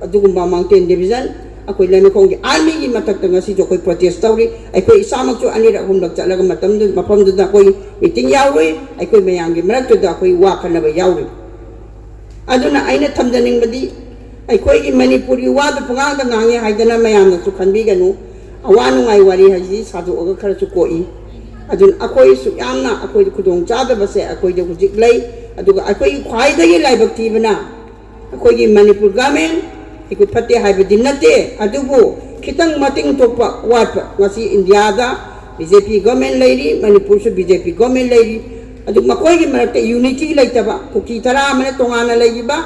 ꯑꯗꯨꯒꯨꯝꯕ mountain division ꯑꯩꯈꯣꯏ ꯂꯩꯃꯈꯣꯡꯒꯤ armyꯒꯤ ꯃꯊꯛꯇ ꯉꯁꯤꯁꯨ ꯑꯩꯈꯣꯏ protest ꯇꯧꯔꯤ꯫ ꯑꯩꯈꯣꯏ ꯏꯁꯥꯃꯛꯁꯨ ꯑꯅꯤꯔꯛ ꯑꯍꯨꯝꯂꯛ ꯆꯠꯂꯒ ꯃꯇꯝꯗꯨ, ꯃꯐꯝꯗꯨꯗ ꯑꯩꯈꯣꯏ meeting ꯌꯥꯎꯔꯨꯏ꯫ ꯑꯩꯈꯣꯏ ꯃꯌꯥꯝꯒꯤ ꯃꯔꯛꯇꯨꯗ ꯑꯩꯈꯣꯏ ꯋꯥ ꯈꯟꯅꯕ ꯌꯥꯎꯔꯨꯏ꯫ ꯑꯗꯨꯅ ꯑꯩꯅ ꯊꯝꯖꯅꯤꯡꯕꯗꯤ, ꯑꯩꯈꯣꯏꯒꯤ ꯃꯅꯤꯄꯨꯔꯒꯤ ꯋꯥꯗ ꯄꯉꯥꯡꯗ ꯉꯥꯡꯉꯤ ꯍꯥꯏꯗꯅ ꯃꯌꯥꯝꯅꯁꯨ ꯈꯟꯕꯤꯒꯅꯨ꯫ ꯑꯋꯥ ꯅꯨꯡꯉꯥꯏ ꯋꯥꯔꯤ ꯍꯥꯏꯁꯤ ꯁꯥꯗꯣꯛꯑꯒ ꯈꯔꯁꯨ ꯀꯣꯛꯏ꯫ ꯑꯗꯨꯅ ꯑꯩꯈꯣꯏ ꯁꯨꯛ ꯌꯥꯝꯅ ꯑꯩꯈꯣꯏꯗ ꯈꯨꯗꯣꯡ ꯆꯥꯗꯕꯁꯦ ꯑꯩꯈꯣꯏꯗ ꯍꯧꯖꯤꯛ ꯂꯩ꯫ ꯑꯗꯨꯒ ꯑꯩꯈꯣꯏꯒꯤ ꯈ꯭ꯋꯥꯏꯗꯒꯤ ꯂꯥꯏꯕꯛ ꯊꯤꯕꯅ, ꯑꯩꯈꯣꯏꯒꯤ ꯃꯅꯤꯄꯨꯔ government, ꯑꯩꯈꯣꯏ ꯐꯠꯇꯦ ꯍꯥꯏꯕꯗꯤ ꯅꯠꯇꯦ, ꯑꯗꯨꯕꯨ ꯈꯤꯇꯪ ꯃꯇꯤꯡ ꯊꯣꯛꯄ ꯋꯥꯠꯄ꯫ ꯉꯁꯤ ꯏꯟꯗꯤꯌꯥꯗ BJP government ꯂꯩꯔꯤ, ꯃꯅꯤꯄꯨꯔꯁꯨ BJP government ꯂꯩꯔꯤ꯫ ꯑꯗꯨ ꯃꯈꯣꯏꯒꯤ ꯃꯔꯛꯇ unity ꯂꯩꯇꯕ, ꯀꯨꯀꯤ ꯇꯔꯥ ꯑꯃꯅ ꯇꯣꯉꯥꯟꯅ ꯂꯩꯈꯤꯕ,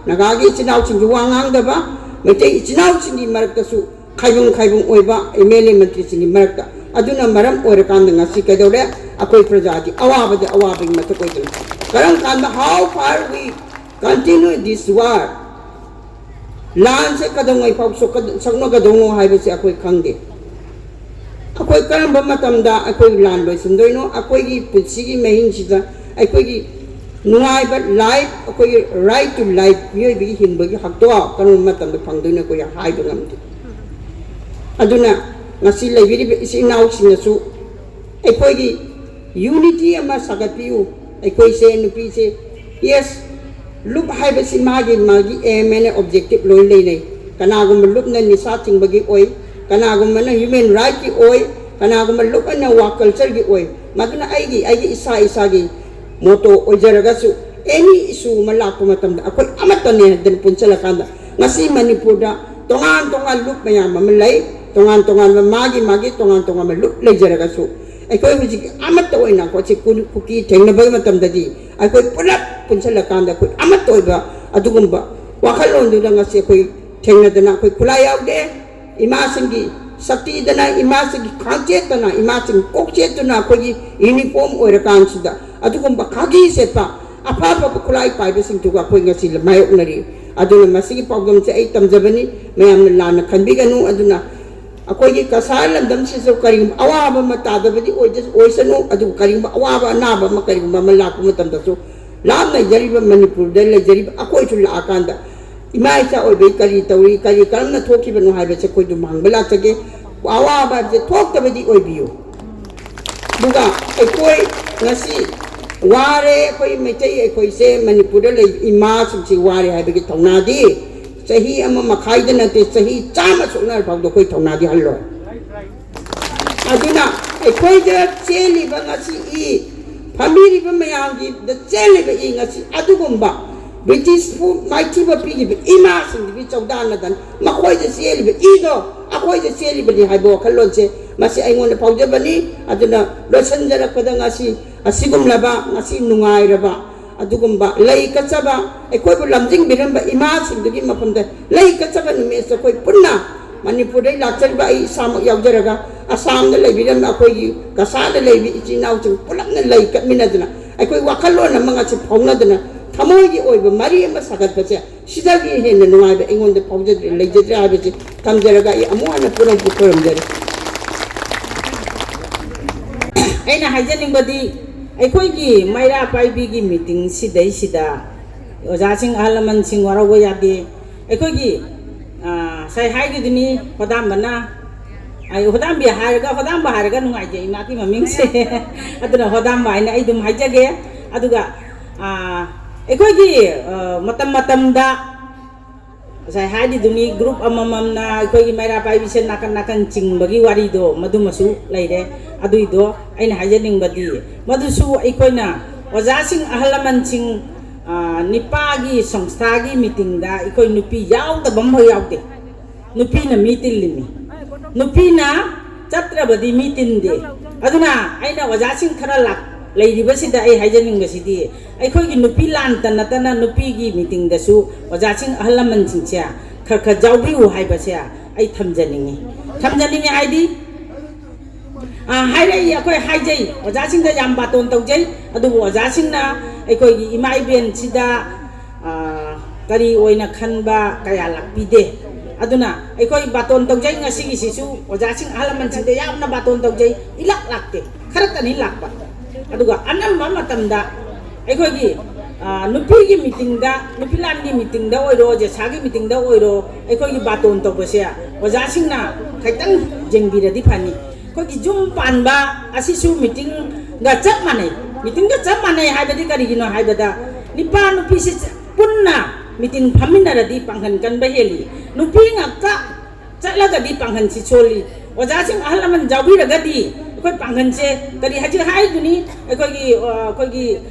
ꯅꯥꯒꯥꯒꯤ ꯏꯆꯤꯟ ꯏꯅꯥꯎꯁꯤꯡꯁꯨ ꯋꯥ ꯉꯥꯡꯗꯕ, ꯃꯩꯇꯩ ꯏꯆꯤꯟ ꯏꯅꯥꯎꯁꯤꯡꯒꯤ ꯃꯔꯛꯇꯁꯨ ꯈꯥꯏꯕꯨꯡ ꯈꯥꯏꯕꯨꯡ ꯑꯣꯏꯕ, MLA ꯃꯟꯇ꯭ꯔꯤꯁꯤꯡꯒꯤ ꯃꯔꯛꯇ꯫ ꯑꯗꯨꯅ ꯃꯔꯝ ꯑꯣꯏꯔꯀꯥꯟꯗ ꯉꯁꯤ ꯀꯩꯗꯧꯔꯦ? ꯑꯩꯈꯣꯏ ꯄ꯭ꯔꯖꯥꯗꯤ ꯑꯋꯥꯕꯗꯤ ꯑꯋꯥꯕꯒꯤ ꯃꯊꯛ ꯑꯣꯏꯗꯅ, ꯀꯔꯝ ꯀꯥꯟꯗ, how far we continue this war? ꯂꯥꯟꯁꯦ ꯀꯩꯗꯧꯉꯩ ꯐꯥꯎ ꯁꯣꯛꯀ-, ꯁꯣꯛꯅꯒꯗꯧꯅꯣ ꯍꯥꯏꯕꯁꯦ ꯑꯩꯈꯣꯏ ꯈꯪꯗꯦ꯫ ꯑꯩꯈꯣꯏ ꯀꯔꯝꯕ ꯃꯇꯝꯗ ꯑꯩꯈꯣꯏ ꯂꯥꯟ ꯂꯣꯏꯁꯤꯟꯗꯣꯏꯅꯣ? ꯑꯩꯈꯣꯏꯒꯤ ꯄꯨꯟꯁꯤꯒꯤ ꯃꯍꯤꯡꯁꯤꯗ ꯑꯩꯈꯣꯏꯒꯤ ꯅꯨꯡꯉꯥꯏꯕ life, ꯑꯩꯈꯣꯏꯒꯤ right to life, ꯃꯤꯑꯣꯏꯕꯒꯤ ꯍꯤꯡꯕꯒꯤ ꯍꯛꯇꯣ ꯀꯔꯝꯕ ꯃꯇꯝꯗ ꯐꯪꯗꯣꯏꯅꯣ ꯑꯩꯈꯣꯏ ꯍꯥꯏꯕ ꯉꯝꯗꯦ꯫ ꯑꯗꯨꯅ ꯉꯁꯤ ꯂꯩꯕꯤꯔꯤꯕ ꯏꯆꯤꯟ ꯏꯅꯥꯎꯁꯤꯡꯅꯁꯨ ꯑꯩꯈꯣꯏꯒꯤ unity ꯑꯃ ꯁꯥꯒꯠꯄꯤꯌꯨ꯫ ꯑꯩꯈꯣꯏꯁꯦ, ꯅꯨꯄꯤꯁꯦ, yes, ꯂꯨꯞ ꯍꯥꯏꯕꯁꯤ ꯃꯥꯒꯤ, ꯃꯥꯒꯤ aim and objective ꯂꯣꯏ ꯂꯩꯅꯩ꯫ ꯀꯅꯥꯒꯨꯝꯕ ꯂꯨꯞꯅ ꯅꯤꯁꯥ ꯊꯤꯡꯕꯒꯤ ꯑꯣꯏ, ꯀꯅꯥꯒꯨꯝꯕꯅ human rightꯀꯤ ꯑꯣꯏ, ꯀꯅꯥꯒꯨꯝꯕ ꯂꯨꯞ ꯑꯅ work cultureꯒꯤ ꯑꯣꯏ꯫ ꯃꯗꯨꯅ ꯑꯩꯒꯤ, ꯑꯩꯒꯤ ꯏꯁꯥ ꯏꯁꯥꯒꯤ ꯃꯣꯇꯣ ꯑꯣꯏꯖꯔꯒꯁꯨ, ꯑꯦꯅꯤ ꯏꯁꯨ ꯑꯃ ꯂꯥꯛꯄ ꯃꯇꯝꯗ ꯑꯩꯈꯣꯏ ꯑꯃꯠꯇꯅꯦ ꯍꯥꯏꯗꯅ ꯄꯨꯟꯁꯤꯜꯂꯀꯥꯟꯗ, ꯉꯁꯤ ꯃꯅꯤꯄꯨꯔꯗ ꯇꯣꯉꯥꯟ ꯇꯣꯉꯥꯟ ꯂꯨꯞ ꯃꯌꯥꯝ ꯑꯃ ꯂꯩ, ꯇꯣꯉꯥꯟ ꯇꯣꯉꯥꯟꯕ ꯃꯥꯒꯤ ꯃꯥꯒꯤ ꯇꯣꯉꯥꯟ ꯇꯣꯉꯥꯟꯕ ꯂꯨꯞ ꯂꯩꯖꯔꯒꯁꯨ, ꯑꯩꯈꯣꯏ ꯍꯧꯖꯤꯛ ꯑꯃꯠꯇ ꯑꯣꯏꯅ ꯑꯩꯈꯣꯏꯁꯤ ꯀꯨ- ꯀꯨꯀꯤ ꯊꯦꯡꯅꯕꯒꯤ ꯃꯇꯝꯗꯗꯤ ꯑꯩꯈꯣꯏ ꯄꯨꯂꯞ ꯄꯨꯟꯁꯤꯜꯂꯀꯥꯟꯗ ꯑꯩꯈꯣꯏ ꯑꯃꯠꯇ ꯑꯣꯏꯕ ꯑꯗꯨꯒꯨꯝꯕ ꯋꯥꯈꯜꯂꯣꯟꯗꯨꯗ ꯉꯁꯤ ꯑꯩꯈꯣꯏ ꯊꯦꯡꯅꯗꯅ ꯑꯩꯈꯣꯏ ꯈꯨꯠꯂꯥꯏ ꯌꯥꯎꯗꯦ꯫ ꯏꯃꯥꯁꯤꯡꯒꯤ ꯁꯛꯇꯤꯗꯅ, ꯏꯃꯥꯁꯤꯡꯒꯤ ꯈꯥꯡꯆꯦꯠꯇꯅ, ꯏꯃꯥꯁꯤꯡ ꯀꯣꯛꯆꯦꯠꯇꯨꯅ ꯑꯩꯈꯣꯏꯒꯤ ꯌꯨꯅꯤꯐꯣꯔꯝ ꯑꯣꯏꯔꯀꯥꯟꯁꯤꯗ ꯑꯗꯨꯒꯨꯝꯕ ꯈꯥꯒꯤ ꯁꯦꯠꯄ ꯑꯐ ꯑꯐꯕ ꯈꯨꯠꯂꯥꯏ ꯄꯥꯏꯕꯁꯤꯡꯗꯨꯒ ꯑꯩꯈꯣꯏ ꯉꯁꯤ ꯃꯥꯌꯣꯛꯅꯔꯤ꯫ ꯑꯗꯨꯅ ꯃꯁꯤꯒꯤ ꯄꯥꯎꯗꯝꯁꯦ ꯑꯩ ꯇꯝꯖꯕꯅꯤ, ꯃꯌꯥꯝꯅ ꯂꯥꯟꯅ ꯈꯟꯕꯤꯒꯅꯨ꯫ ꯑꯗꯨꯅ ꯑꯩꯈꯣꯏꯒꯤ ꯀꯁꯥꯔ ꯂꯝꯗꯝꯁꯤꯗꯁꯨ ꯀꯔꯤꯒꯨꯝꯕ ꯑꯋꯥꯕ ꯑꯃ ꯇꯥꯗꯕꯗꯤ ꯑꯣꯏꯗ-, ꯑꯣꯏꯁꯅꯨ, ꯑꯗꯨꯕꯨ ꯀꯔꯤꯒꯨꯝꯕ ꯑꯋꯥꯕ ꯑꯅꯥꯕ ꯑꯃ ꯀꯔꯤꯒꯨꯝꯕ ꯑꯃ ꯂꯥꯛꯄ ꯃꯇꯝꯗꯁꯨ ꯂꯥꯞꯅ ꯂꯩꯖꯔꯤꯕ ꯃꯅꯤꯄꯨꯔꯗ ꯂꯩꯖꯔꯤꯕ ꯑꯩꯈꯣꯏꯁꯨ ꯂꯥꯛꯑꯀꯥꯟꯗ ꯏꯃꯥ ꯏꯆꯥ ꯑꯣꯏꯕꯒꯤ ꯀꯔꯤ ꯇꯧꯔꯤ, ꯀꯔꯤ ꯀꯔꯝꯅ ꯊꯣꯛꯈꯤꯕꯅꯣ ꯍꯥꯏꯕꯁꯦ ꯑꯩꯈꯣꯏꯗꯨ ꯍꯪꯕ ꯂꯥꯛꯆꯒꯦ꯫ ꯑꯋꯥꯕ ꯍꯥꯏꯕꯁꯦ ꯊꯣꯛꯇꯕꯗꯤ ꯑꯣꯏꯕꯤꯌꯨ꯫ ꯑꯗꯨꯒ ꯑꯩꯈꯣꯏ ꯉꯁꯤ ꯋꯥꯔꯦ, ꯑꯩꯈꯣꯏ ꯃꯩꯇꯩ ꯑꯩꯈꯣꯏꯁꯦ ꯃꯅꯤꯄꯨꯔꯗ ꯂꯩ ꯏꯃꯥꯁꯤꯡꯁꯤ ꯋꯥꯔꯦ ꯍꯥꯏꯕꯒꯤ ꯊꯧꯅꯥꯗꯤ ꯆꯍꯤ ꯑꯃ ꯃꯈꯥꯏꯗ ꯅꯠꯇꯦ, ꯆꯍꯤ ꯆꯥꯝꯃ ꯁꯨꯛꯅ ꯐꯥꯎꯗ ꯑꯩꯈꯣꯏ ꯊꯧꯅꯥꯗꯤ ꯍꯜꯂꯣꯏ꯫ ꯑꯗꯨꯅ ꯑꯩꯈꯣꯏꯗ ꯆꯦꯜꯂꯤꯕ ꯉꯁꯤ ꯏ, ꯐꯝꯕꯤꯔꯤꯕ ꯃꯌꯥꯝꯒꯤꯗ ꯆꯦꯜꯂꯤꯕ ꯏ ꯉꯁꯤ ꯑꯗꯨꯒꯨꯝꯕ ꯕ꯭ꯔꯤꯇꯤꯁꯄꯨ ꯃꯥꯏꯊꯤꯕ ꯄꯤꯈꯤꯕ ꯏꯃꯥꯁꯤꯡꯗꯨꯒꯤ ꯆꯧꯗꯥꯅꯗꯅ ꯃꯈꯣꯏꯗ ꯆꯦꯜꯂꯤꯕ ꯏꯗꯣ ꯑꯩꯈꯣꯏꯗ ꯆꯦꯜꯂꯤꯕꯅꯤ ꯍꯥꯏꯕ ꯋꯥꯈꯜꯂꯣꯟꯁꯦ ꯃꯁꯤ ꯑꯩꯉꯣꯟꯗ ꯐꯥꯎꯖꯕꯅꯤ꯫ ꯑꯗꯨꯅ ꯂꯣꯏꯁꯤꯟꯖꯔꯛꯄꯗ ꯉꯁꯤ ꯑꯁꯤꯒꯨꯝꯂꯕ ꯉꯁꯤ ꯅꯨꯡꯉꯥꯏꯔꯕ ꯑꯗꯨꯒꯨꯝꯕ ꯂꯩ ꯀꯠꯆꯕ, ꯑꯩꯈꯣꯏꯕꯨ ꯂꯝꯖꯤꯡꯕꯤꯔꯝꯕ ꯏꯃꯥꯁꯤꯡꯗꯨꯒꯤ ꯃꯐꯝꯗ ꯂꯩ ꯀꯠꯆꯕ ꯅꯨꯃꯤꯠꯁꯦ ꯑꯩꯈꯣꯏ ꯄꯨꯟꯅ ꯃꯅꯤꯄꯨꯔꯗꯒꯤ ꯂꯥꯛꯆꯔꯤꯕ ꯑꯩ ꯏꯁꯥꯃꯛ ꯌꯥꯎꯖꯔꯒ ꯑꯁꯥꯝꯗ ꯂꯩꯕꯤꯔꯝꯕ ꯑꯩꯈꯣꯏꯒꯤ ꯀꯁꯥꯗ ꯂꯩꯕꯤ ꯏꯆꯤꯟ ꯏꯅꯥꯎꯁꯤꯡ ꯄꯨꯂꯞꯅ ꯂꯩ ꯀꯠꯃꯤꯟꯅꯗꯅ ꯑꯩꯈꯣꯏ ꯋꯥꯈꯜꯂꯣꯟ ꯑꯃ ꯉꯁꯤ ꯐꯥꯎꯅꯗꯅ ꯊꯃꯣꯏꯒꯤ ꯑꯣꯏꯕ ꯃꯔꯤ ꯑꯃ ꯁꯥꯒꯠꯄꯁꯦ ꯁꯤꯗꯒꯤ ꯍꯦꯟꯅ ꯅꯨꯡꯉꯥꯏꯕ ꯑꯩꯉꯣꯟꯗ ꯐꯥꯎꯖꯗ꯭ꯔꯦ, ꯂꯩꯖꯗ꯭ꯔꯦ ꯍꯥꯏꯕꯁꯤ ꯊꯝꯖꯔꯒ ꯑꯩ ꯑꯃꯨꯛ ꯍꯟꯅ ꯄꯨꯅꯃꯛꯄꯨ ꯈꯨꯔꯨꯝꯖꯔꯤ꯫ ꯑꯩꯅ ꯍꯥꯏꯖꯅꯤꯡꯕꯗꯤ, ꯑꯩꯈꯣꯏꯒꯤ ꯃꯩꯔꯥ ꯄꯥꯏꯕꯤꯒꯤ ꯃꯤꯇꯤꯡ ꯁꯤꯗꯩꯁꯤꯗ ꯑꯣꯖꯥꯁꯤꯡ, ꯑꯍꯜ ꯂꯃꯟꯁꯤꯡ ꯋꯥꯔꯧꯕ ꯌꯥꯗꯦ꯫ ꯑꯩꯈꯣꯏꯒꯤ, ꯑ, ꯉꯁꯥꯏ ꯍꯥꯏꯈꯤꯗꯨꯅꯤ, ꯍꯣꯗꯥꯝꯕꯅ, ꯑꯩ ꯍꯣꯗꯥꯝꯕꯤ ꯍꯥꯏꯔꯒ, ꯍꯣꯗꯥꯝꯕ ꯍꯥꯏꯔꯒ ꯅꯨꯡꯉꯥꯏꯖꯩ ꯏꯃꯥꯒꯤ ꯃꯃꯤꯡꯁꯦ꯫ ꯑꯗꯨꯅ ꯍꯣꯗꯥꯝꯕ ꯍꯥꯏꯅ ꯑꯩ ꯑꯗꯨꯝ ꯍꯥꯏꯖꯒꯦ꯫ ꯑꯗꯨꯒ, ꯑ, ꯑꯩꯈꯣꯏꯒꯤ, ꯑ, ꯃꯇꯝ ꯃꯇꯝꯗ ꯉꯁꯥꯏ ꯍꯥꯏꯔꯤꯗꯨꯅꯤ, ꯒ꯭ꯔꯨꯞ ꯑꯃꯃꯝꯅ ꯑꯩꯈꯣꯏꯒꯤ ꯃꯩꯔꯥ ꯄꯥꯏꯕꯤꯁꯦ ꯅꯥꯀꯟ ꯅꯥꯀꯟ ꯆꯤꯡꯕꯒꯤ ꯋꯥꯔꯤꯗꯣ ꯃꯗꯨꯃꯁꯨ ꯂꯩꯔꯦ꯫ ꯑꯗꯨꯏꯗꯣ ꯑꯩꯅ ꯍꯥꯏꯖꯅꯤꯡꯕꯗꯤ, ꯃꯗꯨꯁꯨ ꯑꯩꯈꯣꯏꯅ ꯑꯣꯖꯥꯁꯤꯡ, ꯑꯍꯜ ꯂꯃꯟꯁꯤꯡ, ꯑ, ꯅꯤꯄꯥꯒꯤ ꯁꯪꯁꯊꯥꯒꯤ ꯃꯤꯇꯤꯡꯗ ꯑꯩꯈꯣꯏ ꯅꯨꯄꯤ ꯌꯥꯎꯗꯕ ꯑꯃꯐꯥꯎ ꯌꯥꯎꯗꯦ꯫ ꯅꯨꯄꯤꯅ ꯃꯤ ꯇꯤꯜꯂꯤꯃꯤ꯫ ꯅꯨꯄꯤꯅ ꯆꯠꯇ꯭ꯔꯕꯗꯤ ꯃꯤ ꯇꯤꯟꯗꯦ꯫ ꯑꯗꯨꯅ ꯑꯩꯅ ꯑꯣꯖꯥꯁꯤꯡ ꯈꯔ ꯂꯥꯛ-, ꯂꯩꯔꯤꯕꯁꯤꯗ ꯑꯩ ꯍꯥꯏꯖꯅꯤꯡꯕꯁꯤꯗꯤ, ꯑꯩꯈꯣꯏꯒꯤ ꯅꯨꯄꯤ ꯂꯥꯟꯇ ꯅꯠꯇꯅ ꯅꯨꯄꯤꯒꯤ ꯃꯤꯇꯤꯡꯗꯁꯨ ꯑꯣꯖꯥꯁꯤꯡ, ꯑꯍꯜ ꯂꯃꯟꯁꯤꯡꯁꯦ ꯈꯔ ꯈꯔ ꯌꯥꯎꯕꯤꯌꯨ ꯍꯥꯏꯕꯁꯦ ꯑꯩ ꯊꯝꯖꯅꯤꯡꯉꯤ꯫ ꯊꯝꯖꯅꯤꯡꯉꯤ ꯍꯥꯏꯗꯤ, ꯑ, ꯍꯥꯏꯔꯛꯏ, ꯑꯩꯈꯣꯏ ꯍꯥꯏꯖꯩ, ꯑꯣꯖꯥꯁꯤꯡꯗ ꯌꯥꯝ ꯕꯥꯇꯣꯟ ꯇꯧꯖꯩ, ꯑꯗꯨꯕꯨ ꯑꯣꯖꯥꯁꯤꯡꯅ ꯑꯩꯈꯣꯏꯒꯤ ꯏꯃꯥ ꯏꯕꯦꯟꯁꯤꯗ, ꯑ, ꯀꯔꯤ ꯑꯣꯏꯅ ꯈꯟꯕ ꯀꯌꯥ ꯂꯥꯛꯄꯤꯗꯦ꯫ ꯑꯗꯨꯅ ꯑꯩꯈꯣꯏ ꯕꯥꯇꯣꯟ ꯇꯧꯖꯩ ꯉꯁꯤꯒꯤꯁꯤꯁꯨ, ꯑꯣꯖꯥꯁꯤꯡ, ꯑꯍꯜ ꯂꯃꯟꯁꯤꯡꯗ ꯌꯥꯝꯅ ꯕꯥꯇꯣꯟ ꯇꯧꯖꯩ, ꯏꯂꯥꯛ ꯂꯥꯛꯇꯦ, ꯈꯔꯇꯅꯤ ꯂꯥꯛꯄ꯫ ꯑꯗꯨꯒ ꯑꯅꯝꯕ ꯃꯇꯝꯗ ꯑꯩꯈꯣꯏꯒꯤ, ꯑ, ꯅꯨꯄꯤꯒꯤ ꯃꯤꯇꯤꯡꯗ, ꯅꯨꯄꯤꯂꯥꯟꯒꯤ ꯃꯤꯇꯤꯡꯗ ꯑꯣꯏꯔꯣ, ꯖꯦꯁꯥꯒꯤ ꯃꯤꯇꯤꯡꯗ ꯑꯣꯏꯔꯣ, ꯑꯩꯈꯣꯏꯒꯤ ꯕꯥꯇꯣꯟ ꯇꯧꯕꯁꯦ ꯑꯣꯖꯥꯁꯤꯡꯅ ꯈꯤꯇꯪ ꯌꯦꯡꯕꯤꯔꯗꯤ ꯐꯅꯤ꯫ ꯑꯩꯈꯣꯏꯒꯤ ꯌꯨꯝ ꯄꯥꯟꯕ ꯑꯁꯤꯁꯨ ꯃꯤꯇꯤꯡꯒ ꯆꯞ ꯃꯥꯟꯅꯩ, ꯃꯤꯇꯤꯡꯒ ꯆꯞ ꯃꯥꯟꯅꯩ ꯍꯥꯏꯕꯗꯤ ꯀꯔꯤꯒꯤꯅꯣ ꯍꯥꯏꯕꯗ, ꯅꯨꯄꯥ ꯅꯨꯄꯤꯁꯤ ꯄꯨꯟꯅ ꯃꯤꯇꯤꯡ ꯐꯝꯃꯤꯟꯅꯔꯗꯤ ꯄꯥꯡꯒꯜ ꯀꯟꯕ ꯍꯦꯜꯂꯤ꯫ ꯅꯨꯄꯤ ꯉꯥꯛꯇ ꯆꯠꯂꯒꯗꯤ ꯄꯥꯡꯒꯜꯁꯤ ꯁꯣꯜꯂꯤ꯫ ꯑꯣꯖꯥꯁꯤꯡ, ꯑꯍꯜ ꯂꯃꯟ ꯌꯥꯎꯕꯤꯔꯒꯗꯤ ꯑꯩꯈꯣꯏ ꯄꯥꯡꯒꯜꯁꯦ ꯀꯔꯤ ꯍꯧꯖꯤꯛ ꯍꯥꯏꯗꯨꯅꯤ, ꯑꯩꯈꯣꯏꯒꯤ, ꯑ, ꯑꯩꯈꯣꯏꯒꯤ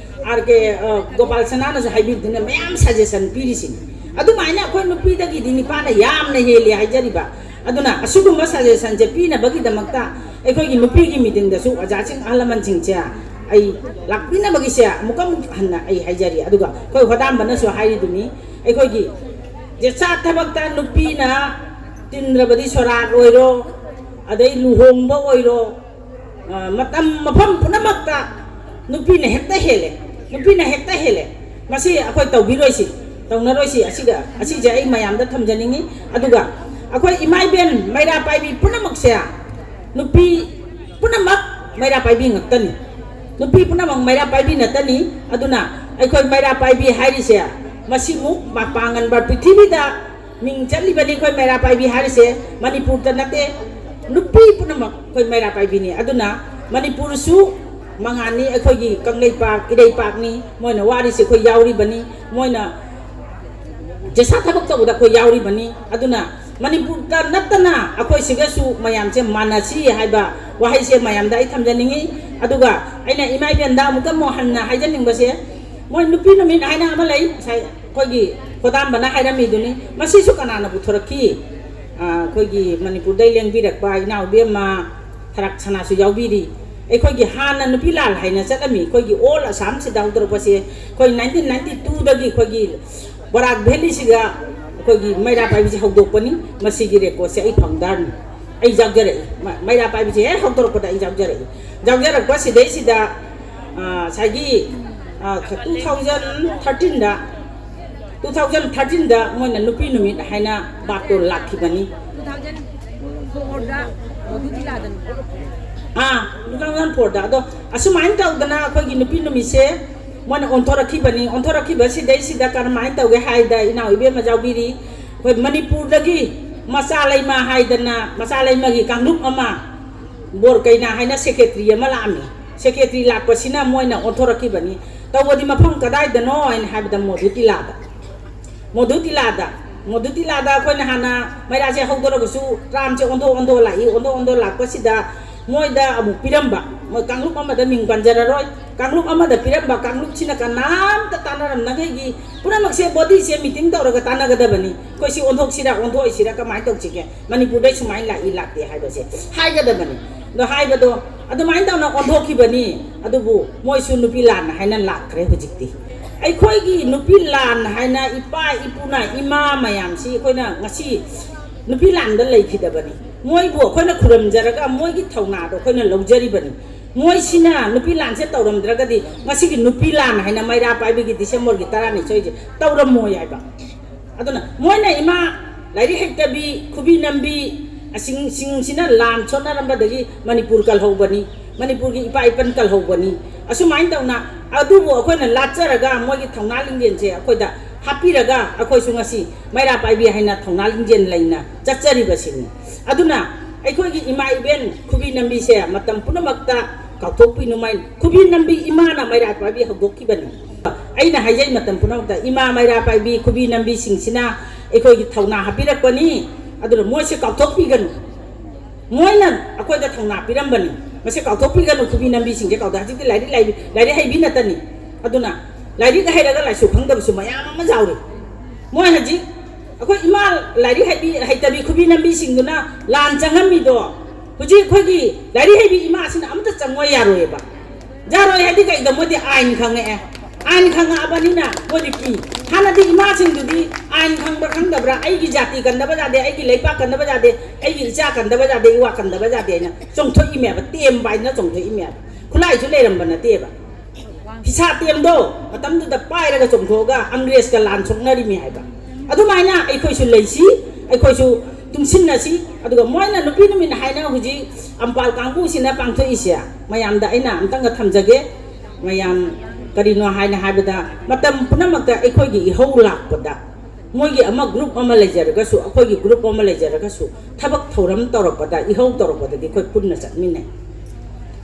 ꯑꯥꯔ ꯀꯦ, ꯑ, ꯒꯣꯄꯥꯜ ꯁꯅꯥꯅꯁꯨ ꯍꯥꯏꯕꯤꯕꯗꯨꯅ ꯃꯌꯥꯝ ꯁꯖꯦꯁꯟ ꯄꯤꯔꯤꯁꯤꯅꯤ꯫ ꯑꯗꯨꯃꯥꯏꯅ ꯑꯩꯈꯣꯏ ꯅꯨꯄꯤꯗꯒꯤꯗꯤ ꯅꯨꯄꯥꯅ ꯌꯥꯝꯅ ꯍꯦꯜꯂꯤ ꯍꯥꯏꯖꯔꯤꯕ꯫ ꯑꯗꯨꯅ ꯑꯁꯤꯒꯨꯝꯕ ꯁꯖꯦꯁꯟꯁꯦ ꯄꯤꯅꯕꯒꯤꯗꯃꯛꯇ ꯑꯩꯈꯣꯏꯒꯤ ꯅꯨꯄꯤꯒꯤ ꯃꯤꯇꯤꯡꯗꯁꯨ ꯑꯣꯖꯥꯁꯤꯡ, ꯑꯍꯜ ꯂꯃꯟꯁꯤꯡꯁꯦ ꯑꯩ ꯂꯥꯛꯄꯤꯅꯕꯒꯤꯁꯦ ꯑꯃꯨꯛꯀ ꯑꯃꯨꯛ ꯍꯟꯅ ꯑꯩ ꯍꯥꯏꯖꯔꯤ꯫ ꯑꯗꯨꯒ ꯑꯩꯈꯣꯏ ꯍꯣꯗꯥꯝꯕꯅꯁꯨ ꯍꯥꯏꯔꯤꯗꯨꯅꯤ, ꯑꯩꯈꯣꯏꯒꯤ ꯖꯦꯁꯥ ꯊꯕꯛꯇ ꯅꯨꯄꯤꯅ ꯇꯤꯟꯗ꯭ꯔꯕꯗꯤ ꯁꯣꯔꯥꯠ ꯑꯣꯏꯔꯣ, ꯑꯗꯩ ꯂꯨꯍꯣꯡꯕ ꯑꯣꯏꯔꯣ, ꯑ, ꯃꯇꯝ ꯃꯐꯝ ꯄꯨꯝꯅꯃꯛꯇ ꯅꯨꯄꯤꯅ ꯍꯦꯛꯇ ꯍꯦꯜꯂꯦ, ꯅꯨꯄꯤꯅ ꯍꯦꯛꯇ ꯍꯦꯜꯂꯦ꯫ ꯃꯁꯤ ꯑꯩꯈꯣꯏ ꯇꯧꯕꯤꯔꯣꯏꯁꯤ, ꯇꯧꯅꯔꯣꯏꯁꯤ꯫ ꯑꯁꯤꯒ, ꯑꯁꯤꯁꯦ ꯑꯩ ꯃꯌꯥꯝꯗ ꯊꯝꯖꯅꯤꯡꯉꯤ꯫ ꯑꯗꯨꯒ ꯑꯩꯈꯣꯏ ꯏꯃꯥ ꯏꯕꯦꯟ ꯃꯩꯔꯥ ꯄꯥꯏꯕꯤ ꯄꯨꯝꯅꯃꯛꯁꯦ, ꯅꯨꯄꯤ ꯄꯨꯝꯅꯃꯛ ꯃꯩꯔꯥ ꯄꯥꯏꯕꯤ ꯉꯥꯛꯇꯅꯤ꯫ ꯅꯨꯄꯤ ꯄꯨꯝꯅꯃꯛ ꯃꯩꯔꯥ ꯄꯥꯏꯕꯤ ꯉꯥꯛꯇꯅꯤ꯫ ꯑꯗꯨꯅ ꯑꯩꯈꯣꯏ ꯃꯩꯔꯥ ꯄꯥꯏꯕꯤ ꯍꯥꯏꯔꯤꯁꯦ, ꯃꯁꯤꯃꯨꯛ ꯃꯄꯥꯡꯒꯟꯕ ꯄ꯭ꯔꯤꯊꯤꯕꯤꯗ ꯃꯤꯡ ꯆꯠꯂꯤꯕꯅꯤ꯫ ꯑꯩꯈꯣꯏ ꯃꯩꯔꯥ ꯄꯥꯏꯕꯤ ꯍꯥꯏꯔꯤꯁꯦ ꯃꯅꯤꯄꯨꯔꯗ ꯅꯠꯇꯦ, ꯅꯨꯄꯤ ꯄꯨꯝꯅꯃꯛ ꯑꯩꯈꯣꯏ ꯃꯩꯔꯥ ꯄꯥꯏꯕꯤꯅꯤ꯫ ꯑꯗꯨꯅ ꯃꯅꯤꯄꯨꯔꯁꯨ ꯃꯉꯥꯜꯅꯤ, ꯑꯩꯈꯣꯏꯒꯤ ꯀꯪꯂꯩꯄꯥꯛ ꯏꯔꯩꯄꯥꯛꯅꯤ꯫ ꯃꯣꯏꯅ ꯋꯥꯔꯤꯁꯦ ꯑꯩꯈꯣꯏ ꯌꯥꯎꯔꯤꯕꯅꯤ, ꯃꯣꯏꯅ ꯖꯦꯁꯥ ꯊꯕꯛ ꯇꯧꯕꯗ ꯑꯩꯈꯣꯏ ꯌꯥꯎꯔꯤꯕꯅꯤ꯫ ꯑꯗꯨꯅ ꯃꯅꯤꯄꯨꯔꯗ ꯅꯠꯇꯅ ꯑꯩꯈꯣꯏ ꯁꯤꯒꯁꯨ ꯃꯌꯥꯝꯁꯦ ꯃꯥꯟꯅꯁꯤ ꯍꯥꯏꯕ ꯋꯥꯍꯩꯁꯦ ꯃꯌꯥꯝꯗ ꯑꯩ ꯊꯝꯖꯅꯤꯡꯉꯤ꯫ ꯑꯗꯨꯒ ꯑꯩꯅ ꯏꯃꯥ ꯏꯕꯦꯟꯗ ꯑꯃꯨꯛꯀ ꯑꯃꯨꯛ ꯍꯟꯅ ꯍꯥꯏꯖꯅꯤꯡꯕꯁꯦ, ꯃꯣꯏ ꯅꯨꯄꯤ ꯅꯨꯃꯤꯠ ꯍꯥꯏꯅ ꯑꯃ ꯂꯩ, ꯉꯁꯥꯏ ꯑꯩꯈꯣꯏꯒꯤ ꯈꯣꯗꯥꯝꯕꯅ ꯍꯥꯏꯔꯝꯃꯤꯗꯨꯅꯤ, ꯃꯁꯤꯁꯨ ꯀꯅꯥꯅ ꯄꯨꯊꯣꯔꯛꯈꯤ? ꯑ, ꯑꯩꯈꯣꯏꯒꯤ ꯃꯅꯤꯄꯨꯔꯗꯩ ꯂꯦꯡꯕꯤꯔꯛꯄ ꯏꯅꯥꯎ ꯏꯕꯦꯝꯃ ꯊꯔꯥꯛ ꯁꯅꯥꯁꯨ ꯌꯥꯎꯕꯤꯔꯤ꯫ ꯑꯩꯈꯣꯏꯒꯤ ꯍꯥꯟꯅ ꯅꯨꯄꯤ ꯂꯥꯟ ꯍꯥꯏꯅ ꯆꯠꯂꯝꯃꯤ, ꯑꯩꯈꯣꯏꯒꯤ ꯑꯣꯜ ꯑꯁꯥꯝꯁꯤꯗ ꯍꯧꯗꯣꯔꯛꯄꯁꯦ, ꯑꯩꯈꯣꯏ ꯅꯥꯏꯟꯇꯤꯟ ꯅꯥꯏꯟꯇꯤ ꯇꯨꯗꯒꯤ ꯑꯩꯈꯣꯏꯒꯤ ꯕꯔꯥꯛ ꯚꯦꯂꯤꯁꯤꯒ ꯑꯩꯈꯣꯏꯒꯤ ꯃꯩꯔꯥ ꯄꯥꯏꯕꯤꯁꯦ ꯍꯧꯗꯣꯛꯄꯅꯤ꯫ ꯃꯁꯤꯒꯤ ꯔꯦꯀꯣꯔꯠꯁꯦ ꯑꯩ ꯐꯪꯗ꯭ꯔꯅꯤ, ꯑꯩ ꯌꯥꯎꯖꯔꯛꯏ꯫ ꯃ-, ꯃꯩꯔꯥ ꯄꯥꯏꯕꯤꯁꯦ ꯍꯦꯛ ꯍꯧꯗꯣꯔꯛꯄꯗ ꯑꯩ ꯌꯥꯎꯖꯔꯛꯏ꯫ ꯌꯥꯎꯖꯔꯛꯄ ꯁꯤꯗꯩꯁꯤꯗ, ꯑ, ꯉꯁꯥꯏꯒꯤ, ꯑ, ꯈ-, ꯇꯨ ꯊꯥꯎꯖꯟ ꯊꯥꯔꯇꯤꯟꯗ, ꯇꯨ ꯊꯥꯎꯖꯟ ꯊꯥꯔꯇꯤꯟꯗ ꯃꯣꯏꯅ ꯅꯨꯄꯤ ꯅꯨꯃꯤꯠ ꯍꯥꯏꯅ ꯕꯥꯇꯣꯟ ꯂꯥꯛꯈꯤꯕꯅꯤ꯫ ꯇꯨ ꯊꯥꯎꯖꯟ ꯐꯣꯔꯗ ꯃꯣꯗꯨ ꯖꯤꯂꯥꯗꯅꯤ꯫ ꯑꯥ, ꯇꯨ ꯊꯥꯎꯖꯟ ꯐꯣꯔꯗ꯫ ꯑꯗꯣ ꯑꯁꯨꯃꯥꯏꯅ ꯇꯧꯗꯅ ꯑꯩꯈꯣꯏꯒꯤ ꯅꯨꯄꯤ ꯅꯨꯃꯤꯠꯁꯦ ꯃꯣꯏꯅ ꯑꯣꯟꯊꯣꯔꯛꯈꯤꯕꯅꯤ꯫ ꯑꯣꯟꯊꯣꯔꯛꯈꯤꯕꯁꯤꯗꯩꯁꯤꯗ ꯀꯔꯝꯍꯥꯏꯅ ꯇꯧꯒꯦ ꯍꯥꯏꯗ, ꯏꯅꯥꯎ ꯏꯕꯦꯝꯃ ꯌꯥꯎꯕꯤꯔꯤ, ꯑꯩꯈꯣꯏ ꯃꯅꯤꯄꯨꯔꯗꯒꯤ ꯃꯆꯥ ꯂꯩꯃ ꯍꯥꯏꯗꯅ, ꯃꯆꯥ ꯂꯩꯃꯒꯤ ꯀꯥꯡꯂꯨꯞ ꯑꯃ, ꯕꯣꯔ ꯀꯩꯅꯥ ꯍꯥꯏꯅ ꯁꯦꯀ꯭ꯔꯦꯇꯔꯤ ꯑꯃ ꯂꯥꯛꯑꯝꯃꯤ꯫ ꯁꯦꯀ꯭ꯔꯦꯇꯔꯤ ꯂꯥꯛꯄꯁꯤꯅ ꯃꯣꯏꯅ ꯑꯣꯟꯊꯣꯔꯛꯈꯤꯕꯅꯤ꯫ ꯇꯧꯕꯗꯤ ꯃꯐꯝ ꯀꯗꯥꯏꯗꯅꯣ ꯍꯥꯏꯅ ꯍꯥꯏꯕꯗ ꯃꯣꯗꯨ ꯇꯤꯂꯥꯗ꯫ ꯃꯣꯗꯨ ꯇꯤꯂꯥꯗ, ꯃꯣꯗꯨ ꯇꯤꯂꯥꯗ ꯑꯩꯈꯣꯏꯅ ꯍꯥꯟꯅ ꯃꯩꯔꯥꯁꯦ ꯍꯧꯗꯣꯔꯒꯁꯨ ꯇ꯭ꯔꯥꯝꯁꯦ ꯑꯣꯟꯊꯣꯛ ꯑꯣꯟꯊꯣꯛ ꯂꯥꯛꯏ꯫ ꯑꯣꯟꯊꯣꯛ ꯑꯣꯟꯊꯣꯛ ꯂꯥꯛꯄꯁꯤꯗ ꯃꯣꯏꯗ ꯑꯃꯨꯛ ꯄꯤꯔꯝꯕ, ꯃꯣꯏ ꯀꯥꯡꯂꯨꯞ ꯑꯃꯗ ꯃꯤꯡ ꯄꯟꯖꯔꯔꯣꯏ, ꯀꯥꯡꯂꯨꯞ ꯑꯃꯗ ꯄꯤꯔꯝꯕ ꯀꯥꯡꯂꯨꯞꯁꯤꯅ ꯀꯅꯥꯝꯇ ꯇꯥꯟꯅꯔꯝꯅꯉꯩꯒꯤ ꯄꯨꯝꯅꯃꯛꯁꯦ ꯕꯣꯗꯤꯁꯦ ꯃꯤꯇꯤꯡ ꯇꯧꯔꯒ ꯇꯥꯟꯅꯒꯗꯕꯅꯤ꯫ ꯑꯩꯈꯣꯏ ꯁꯤ ꯑꯣꯟꯊꯣꯛꯁꯤꯔꯥ, ꯑꯣꯟꯊꯣꯛꯑꯣꯏꯁꯤꯔꯥ, ꯀꯃꯥꯏꯅ ꯇꯧꯁꯤꯒꯦ, ꯃꯅꯤꯄꯨꯔꯗꯩ ꯁꯨꯃꯥꯏꯅ ꯂꯥꯛꯏ ꯂꯥꯛꯇꯦ ꯍꯥꯏꯕꯁꯦ ꯍꯥꯏꯒꯗꯕꯅꯤ꯫ ꯑꯗꯣ ꯍꯥꯏꯕꯗꯣ ꯑꯗꯨꯃꯥꯏꯅ ꯇꯧꯅ ꯑꯣꯟꯊꯣꯛꯈꯤꯕꯅꯤ꯫ ꯑꯗꯨꯕꯨ ꯃꯣꯏꯁꯨ ꯅꯨꯄꯤ ꯂꯥꯟ ꯍꯥꯏꯅ ꯂꯥꯛꯈ꯭ꯔꯦ ꯍꯧꯖꯤꯛꯇꯤ꯫ ꯑꯩꯈꯣꯏꯒꯤ ꯅꯨꯄꯤ ꯂꯥꯟ ꯍꯥꯏꯅ ꯏꯄꯥ ꯏꯄꯨꯅ, ꯏꯃꯥ ꯃꯌꯥꯝꯁꯤ ꯑꯩꯈꯣꯏꯅ ꯉꯁꯤ ꯅꯨꯄꯤ ꯂꯥꯟꯗ ꯂꯩꯈꯤꯗꯕꯅꯤ꯫ ꯃꯣꯏꯕꯨ ꯑꯩꯈꯣꯏꯅ ꯈꯨꯔꯨꯝꯖꯔꯒ ꯃꯣꯏꯒꯤ ꯊꯧꯅꯥꯗꯣ ꯑꯩꯈꯣꯏꯅ ꯂꯧꯖꯔꯤꯕꯅꯤ꯫ ꯃꯣꯏꯁꯤꯅ ꯅꯨꯄꯤ ꯂꯥꯟꯁꯦ ꯇꯧꯔꯝꯗ꯭ꯔꯒꯗꯤ ꯉꯁꯤꯒꯤ ꯅꯨꯄꯤ ꯂꯥꯟ ꯍꯥꯏꯅ ꯃꯩꯔꯥ ꯄꯥꯏꯕꯤꯒꯤ ꯗꯤꯁꯦꯝꯕꯔꯒꯤ ꯇꯔꯥꯅꯤꯊꯣꯏꯁꯦ ꯇꯧꯔꯝꯃꯣꯏ ꯍꯥꯏꯕ꯫ ꯑꯗꯨꯅ ꯃꯣꯏꯅ ꯏꯃꯥ ꯂꯥꯏꯔꯤꯛ ꯍꯩꯇꯕꯤ, ꯈꯨꯕꯤ ꯅꯝꯕꯤ, ꯑꯁꯤꯡꯁꯤꯡꯁꯤꯅ ꯂꯥꯟ ꯁꯣꯠꯅꯔꯝꯕꯗꯒꯤ ꯃꯅꯤꯄꯨꯔ ꯀꯜꯍꯧꯕꯅꯤ, ꯃꯅꯤꯄꯨꯔꯒꯤ ꯏꯄꯥ ꯏꯄꯟ ꯀꯜꯍꯧꯕꯅꯤ꯫ ꯑꯁꯨꯃꯥꯏꯅ ꯇꯧꯅ ꯑꯗꯨꯕꯨ ꯑꯩꯈꯣꯏꯅ ꯂꯥꯠꯆꯔꯒ ꯃꯣꯏꯒꯤ ꯊꯧꯅꯥ ꯂꯤꯡꯖꯦꯜꯁꯦ ꯑꯩꯈꯣꯏꯗ ꯍꯥꯞꯄꯤꯔꯒ ꯑꯩꯈꯣꯏꯁꯨ ꯉꯁꯤ ꯃꯩꯔꯥ ꯄꯥꯏꯕꯤ ꯍꯥꯏꯅ ꯊꯧꯅꯥ ꯂꯤꯡꯖꯦꯜ ꯂꯩꯅ ꯆꯠꯆꯔꯤꯕꯁꯤꯅꯤ꯫ ꯑꯗꯨꯅ ꯑꯩꯈꯣꯏꯒꯤ ꯏꯃꯥ ꯏꯕꯦꯟ ꯈꯨꯕꯤ ꯅꯝꯕꯤꯁꯦ ꯃꯇꯝ ꯄꯨꯝꯅꯃꯛꯇ ꯀꯥꯎꯊꯣꯛꯄꯤꯅꯨ꯫ ꯃꯩ-, ꯈꯨꯕꯤ ꯅꯝꯕꯤ ꯏꯃꯥꯅ ꯃꯩꯔꯥ ꯄꯥꯏꯕꯤ ꯍꯧꯗꯣꯛꯈꯤꯕꯅꯤ꯫ ꯑꯩꯅ ꯍꯥꯏꯖꯩ ꯃꯇꯝ ꯄꯨꯝꯅꯃꯛꯇ ꯏꯃꯥ ꯃꯩꯔꯥ ꯄꯥꯏꯕꯤ ꯈꯨꯕꯤ ꯅꯝꯕꯤꯁꯤꯡꯁꯤꯅ ꯑꯩꯈꯣꯏꯒꯤ ꯊꯧꯅꯥ ꯍꯥꯞꯄꯤꯔꯛꯄꯅꯤ꯫ ꯑꯗꯨꯅ ꯃꯣꯏꯁꯦ ꯀꯥꯎꯊꯣꯛꯄꯤꯒꯅꯨ꯫ ꯃꯣꯏꯅ ꯑꯩꯈꯣꯏꯗ ꯊꯧꯅꯥ ꯄꯤꯔꯝꯕꯅꯤ꯫ ꯃꯁꯤ ꯀꯥꯎꯊꯣꯛꯄꯤꯒꯅꯨ, ꯈꯨꯕꯤ ꯅꯝꯕꯤꯁꯤꯡꯁꯦ ꯀꯥꯎꯗ꯫ ꯍꯧꯖꯤꯛꯇꯤ ꯂꯥꯏꯔꯤꯛ ꯂꯥꯏꯕꯤ, ꯂꯥꯏꯔꯤꯛ ꯍꯩꯕꯤ ꯅꯠꯇꯅꯤ꯫ ꯑꯗꯨꯅ ꯂꯥꯏꯔꯤꯛ ꯍꯩꯔꯒ ꯂꯥꯏꯁꯨ ꯈꯪꯗꯕꯁꯨ ꯃꯌꯥꯝ ꯑꯃ ꯌꯥꯎꯔꯤ꯫ ꯃꯣꯏ ꯍꯧꯖꯤꯛ ꯑꯩꯈꯣꯏ ꯏꯃꯥ ꯂꯥꯏꯔꯤꯛ ꯍꯩꯕꯤ, ꯍꯩꯇꯕꯤ ꯈꯨꯕꯤ ꯅꯝꯕꯤꯁꯤꯡꯗꯨꯅ ꯂꯥꯟ ꯆꯪꯉꯝꯃꯤꯗꯣ, ꯍꯧꯖꯤꯛ ꯑꯩꯈꯣꯏꯒꯤ ꯂꯥꯏꯔꯤꯛ ꯍꯩꯕꯤ ꯏꯃꯥꯁꯤꯅ ꯑꯃꯠꯇ ꯆꯪꯉꯣ ꯌꯥꯔꯣꯏꯌꯦꯕ꯫ ꯌꯥꯔꯣꯏ ꯍꯥꯏꯗꯤ ꯀꯩꯗ? ꯃꯣꯏꯗꯤ ꯑꯥꯏꯟ ꯈꯪꯉꯛꯑꯦ꯫ ꯑꯥꯏꯟ ꯈꯪꯉꯛꯑꯕꯅꯤꯅ ꯃꯣꯏꯗꯤ ꯀꯤ꯫ ꯍꯥꯟꯅꯗꯤ ꯏꯃꯥꯁꯤꯡꯗꯨꯗꯤ ꯑꯥꯏꯟ ꯈꯪꯕ꯭ꯔꯥ ꯈꯪꯗꯕ꯭ꯔꯥ, "ꯑꯩꯒꯤ ꯖꯥꯇꯤ ꯀꯟꯗꯕ ꯌꯥꯗꯦ, ꯑꯩꯒꯤ ꯂꯩꯄꯥꯛ ꯀꯟꯗꯕ ꯌꯥꯗꯦ, ꯑꯩꯒꯤ ꯏꯆꯥ ꯀꯟꯗꯕ ꯌꯥꯗꯦ, ꯏꯋꯥ ꯀꯟꯗꯕ ꯌꯥꯗꯦ" ꯍꯥꯏꯅ ꯆꯣꯡꯊꯣꯛꯏꯃꯦꯕ, ꯇꯦꯝ ꯄꯥꯏꯗꯅ ꯆꯣꯡꯊꯣꯛꯏꯃꯦꯕ꯫ ꯈꯨꯠꯂꯥꯏꯁꯨ ꯂꯩꯔꯝꯕ ꯅꯠꯇꯦꯕ꯫ ꯐꯤꯁꯥ ꯇꯦꯝꯗꯣ ꯃꯇꯝꯗꯨꯗ ꯄꯥꯏꯔꯒ ꯆꯣꯡꯊꯣꯛꯑꯒ ꯑꯪꯒ꯭ꯔꯦꯖꯀ ꯂꯥꯟ ꯁꯣꯛꯅꯔꯤꯃꯤ ꯍꯥꯏꯕ꯫ ꯑꯗꯨꯃꯥꯏꯅ ꯑꯩꯈꯣꯏꯁꯨ ꯂꯩꯁꯤ, ꯑꯩꯈꯣꯏꯁꯨ ꯇꯨꯡꯁꯤꯟꯅꯁꯤ꯫ ꯑꯗꯨꯒ ꯃꯣꯏꯅ ꯅꯨꯄꯤ ꯅꯨꯃꯤꯠ ꯍꯥꯏꯅ ꯍꯧꯖꯤꯛ ꯑꯝꯄꯥꯜ ꯀꯥꯡꯕꯨꯁꯤꯅ ꯄꯥꯡꯊꯣꯛꯏꯁꯦ, ꯃꯌꯥꯝꯗ ꯑꯩꯅ ꯑꯝꯇꯪꯒ ꯊꯝꯖꯒꯦ꯫ ꯃꯌꯥꯝ ꯀꯔꯤꯅꯣ ꯍꯥꯏꯅ ꯍꯥꯏꯕꯗ, ꯃꯇꯝ ꯄꯨꯝꯅꯃꯛꯇ ꯑꯩꯈꯣꯏꯒꯤ ꯏꯍꯧ ꯂꯥꯛꯄꯗ, ꯃꯣꯏꯒꯤ ꯑꯃ ꯒ꯭ꯔꯨꯞ ꯑꯃ ꯂꯩꯖꯔꯒꯁꯨ, ꯑꯩꯈꯣꯏꯒꯤ ꯒ꯭ꯔꯨꯞ ꯑꯃ ꯂꯩꯖꯔꯒꯁꯨ, ꯊꯕꯛ ꯊꯧꯔꯝ ꯇꯧꯔꯛꯄꯗ, ꯏꯍꯧ ꯇꯧꯔꯛꯄꯗꯗꯤ ꯑꯩꯈꯣꯏ ꯄꯨꯟꯅ ꯆꯠꯃꯤꯟꯅꯩ꯫